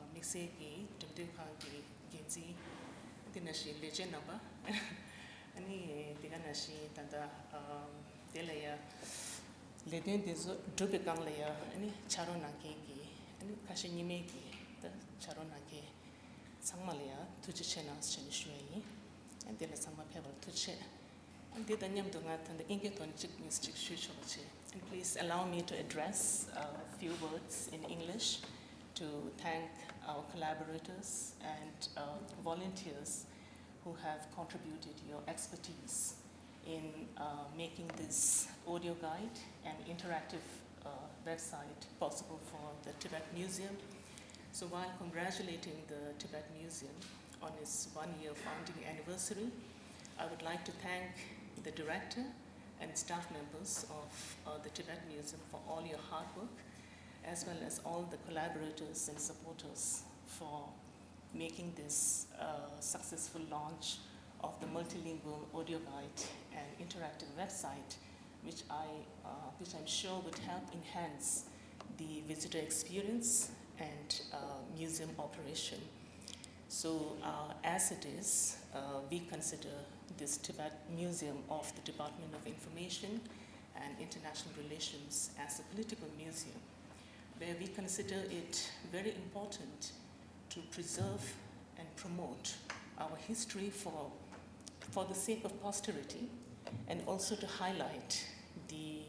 དམིགས་བསལ་གྱི་འགྲེམས་སྟོན་ཁང་གི་འགན་འཛིན་དེ་ནང་བཞིན་ལས་བྱེད་རྣམ་པ། ཨ་ནི་དེ་ག་ནང་བཞིན་ད་ལྟ་དེ་ལ་ཡང་ལས་དོན་དེ་ཚོ་སྒྲུབ་པའི་སྒང་ལ་ཡང་ཨ་ནི་ཕྱག་རོགས་གནང་མཁན་གྱི་ཨ་ནི་ཁ་ཞེ་གཉིས་མེད་ཀྱི་ད་ཕྱག་རོགས་གནང་མཁན་ཚང་མ་ལ་ཡང་ཐུགས་རྗེ་ཆེ་གནང་ཞེས་ནས་ཞུ་ཡ་ཡིན། ཨ་ནི་དེ་ལ་ཚང་མ་ཕེབས་པར་ཐུགས་རྗེ་ཆེ། ཨ་ནི་དེ་དང་མཉམ་དུ་ང་ད་ལྟ་ཨིན་སྐད་ཐོག་ནས་གཅིག་གཉིས་གཅིག་ཞུས་ཆོག་པ་བྱེད། And please allow me to address a few words in English to thank our collaborators and uh, volunteers who have contributed your expertise in uh, making this audio guide and interactive uh, website possible for the Tibet Museum. So while congratulating the Tibet Museum on its one-year founding anniversary, I would like to thank the director and staff members of uh, the Tibet Museum for all your hard work, as well as all the collaborators and supporters for making this uh, successful launch of the multilingual audio guide and interactive website, which I, uh, which I'm sure would help enhance the visitor experience and uh, museum operation. So, uh, as it is, uh, we consider this Tibet Museum of the Department of Information and International Relations as a political museum, where we consider it very important to preserve and promote our history for, for the sake of posterity, and also to highlight the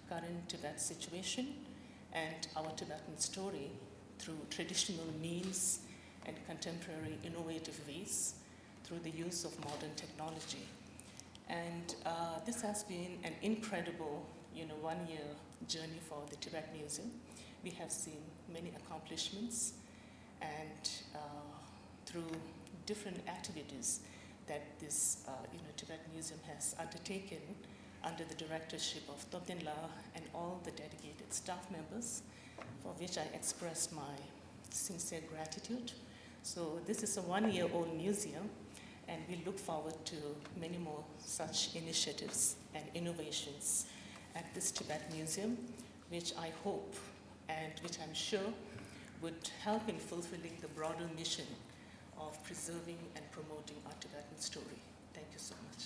current Tibet situation and our Tibetan story through traditional means and contemporary innovative ways through the use of modern technology. And uh, this has been an incredible, you know, one-year journey for the Tibet Museum. We have seen many accomplishments, and uh, through different activities that this, uh, you know, Tibet Museum has undertaken under the directorship of Topden La and all the dedicated staff members, for which I express my sincere gratitude. So this is a one-year-old museum, and we look forward to many more such initiatives and innovations at this Tibet Museum, which I hope and which I'm sure would help in fulfilling the broader mission of preserving and promoting our Tibetan story. Thank you so much.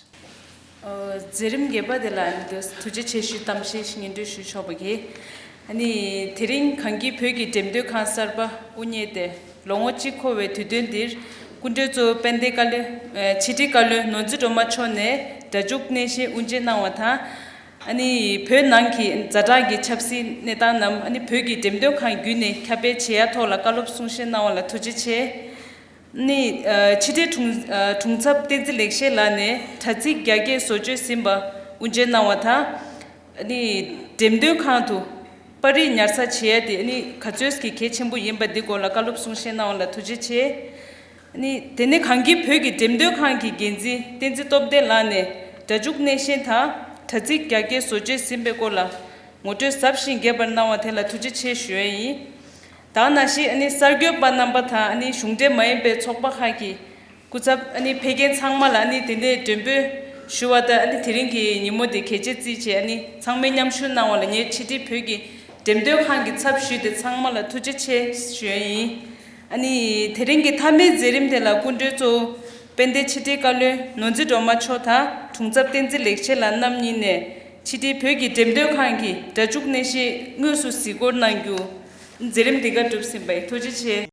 མཛད་རིམ་རྒྱས་པ་དེ་ལ་ཐུགས་རྗེ་ཆེ་ཞུ་གཏམ་བཤད་སྙན་སྒྲོན་ཞུ་ཆོག་པ་གི། ཨ་ནི་དེ་རིང་གངས་སྐྱིད་བོད་ཀྱི་འགྲེམས་སྟོན་ཁང་གསར་པ་དབུ་བརྙེས་ཏེ་ལོ་ངོ་གཅིག་འཁོར་བའི་དུས་སྟོན་འདིར་སྐུ་མགྲོན་གཙོ་བོ་དཔལ་ལྡན་བཀའ་བློན་ཕྱི་དྲིལ་བཀའ་བློན་ནོར་འཛིན་སྒྲོལ་མ་མཆོག་ནས་སྒྲ་འཇུག་སྣེ་ཤན་དབུ་འབྱེད་གནང་བ་དང་། ཨ་ནི་བོད་ནང་གི་ཛ་དྲག་གི་ཆབ་སྲིད་གནས་སྟངས་རྣམས། ཨ་ནི་བོད་ཀྱི་འགྲེམས་སྟོན་ཁང་བརྒྱུད་ནས་ཁྱབ་སྤེལ་བྱེད་ཡ་ཐོག་ལ་བཀའ་སློབ་གསུང་བཤད་གནང་བ་ལ་ཐུགས་རྗེ་ཆེ། ནི་ཕྱི་དྲིལ་དྲུང་དྲུང་ཚབ་བསྟན་འཛིན་ལེགས་བཤད་ལགས་ནས་དྲ་ཚིགས་རྒྱ་སྐྱེད་བཟོ་བཅོས་ཟིན་པ་དབུ་འབྱེད་གནང་བ་དང་། ནི་འགྲེམས་སྟོན་ཁང་དུ་པར་རིས་ཉར་ཚགས་བྱེད་ཡ་དེ་ནི་ག་ཚོད་ཀྱི་གལ་ཆེན་པོ་ཡིན་པ་འདི་སྐོར་ལ་བཀའ་སློབ་གསུང་བཤད་གནང་བ་ལ་ཐུགས་རྗེ་ཆེ། ནི་དེ་ནས་གངས་སྐྱིད་བོད་ཀྱི་འགྲེམས་སྟོན་ཁང་གི་འགན་འཛིན་བསྟན་འཛིན་སྟོབས་ལྡན་ལགས་ནས་སྒྲ་འཇུག་སྣེ་ཤན་དང་དྲ་ཚིགས་རྒྱ་སྐྱེད་བཟོ་བཅོས་ཟིན་པའི་སྐོར་ལ་ངོ་སྤྲོད་ཟབ་ཞིང་རྒྱས་པར་གནང་བ་དེ་ལ་ཐུགས་རྗེ་ཆེ་ཞུ་ཡས་ཡིན། ད་ག་ནང་བཞིན་ཨ་ནི་གསར་འགོད་པ་རྣམ་པ་དང་ཨ་ནི་གཞུང་འབྲེལ་མ་ཡིན་པའི་ཚོགས་པ་ཁག་གི་སྐུ་ཚབ་ཨ་ནི་ཕེབས་མཁན་ཚང་མ་ལ་ཨ་ནི་དེ་ནས་མགྲོན་འབོད་ཞུ་བ་དང་ཨ་ནི་དེ་རིང་གི་ཉིན་མོ་དེ་གལ་ཆེ་བརྩིས་བྱས་ཨ་ནི་ཚང་མས་མཉམ་ཞུགས་གནང་བ་ལ་ངས་ཕྱི་དྲིལ་བོད་ཀྱི་འགྲེམས་སྟོན་ཁང་གི་ཚབ་ཞུས་ཏེ་ཚང་མ་ལ་ཐུགས་རྗེ་ཆེ་ཞུ་ཡས་ཡིན། ཨ་ནི་དེ་རིང་གི་མཐའ་མའི་མཛད་རིམ་དེ་ལ་སྐུ་མགྲོན་གཙོ་བོ་དཔལ་ལྡན་ཕྱི་དྲིལ་བཀའ་བློན་ནོར་འཛིན་སྒྲོལ་མ་མཆོག་དང་དྲུང་ཚབ་བསྟན་འཛིན་ལེགས་བྱེད་ལགས་རྣམ་གཉིས་ནས་ཕྱི་དྲིལ་བོད་ཀྱི་འགྲེམས་སྟོན་ཁང་གི་སྒྲ་འཇུག་སྣེ་ཤན་དངོས་སུ་གཟིགས་སྐོར་གནང་རྒྱུ། མཛད་རིམ་འདི་ག་གྲུབ་ཟིན་པ་ཡིན། ཐུགས་རྗེ་ཆེ།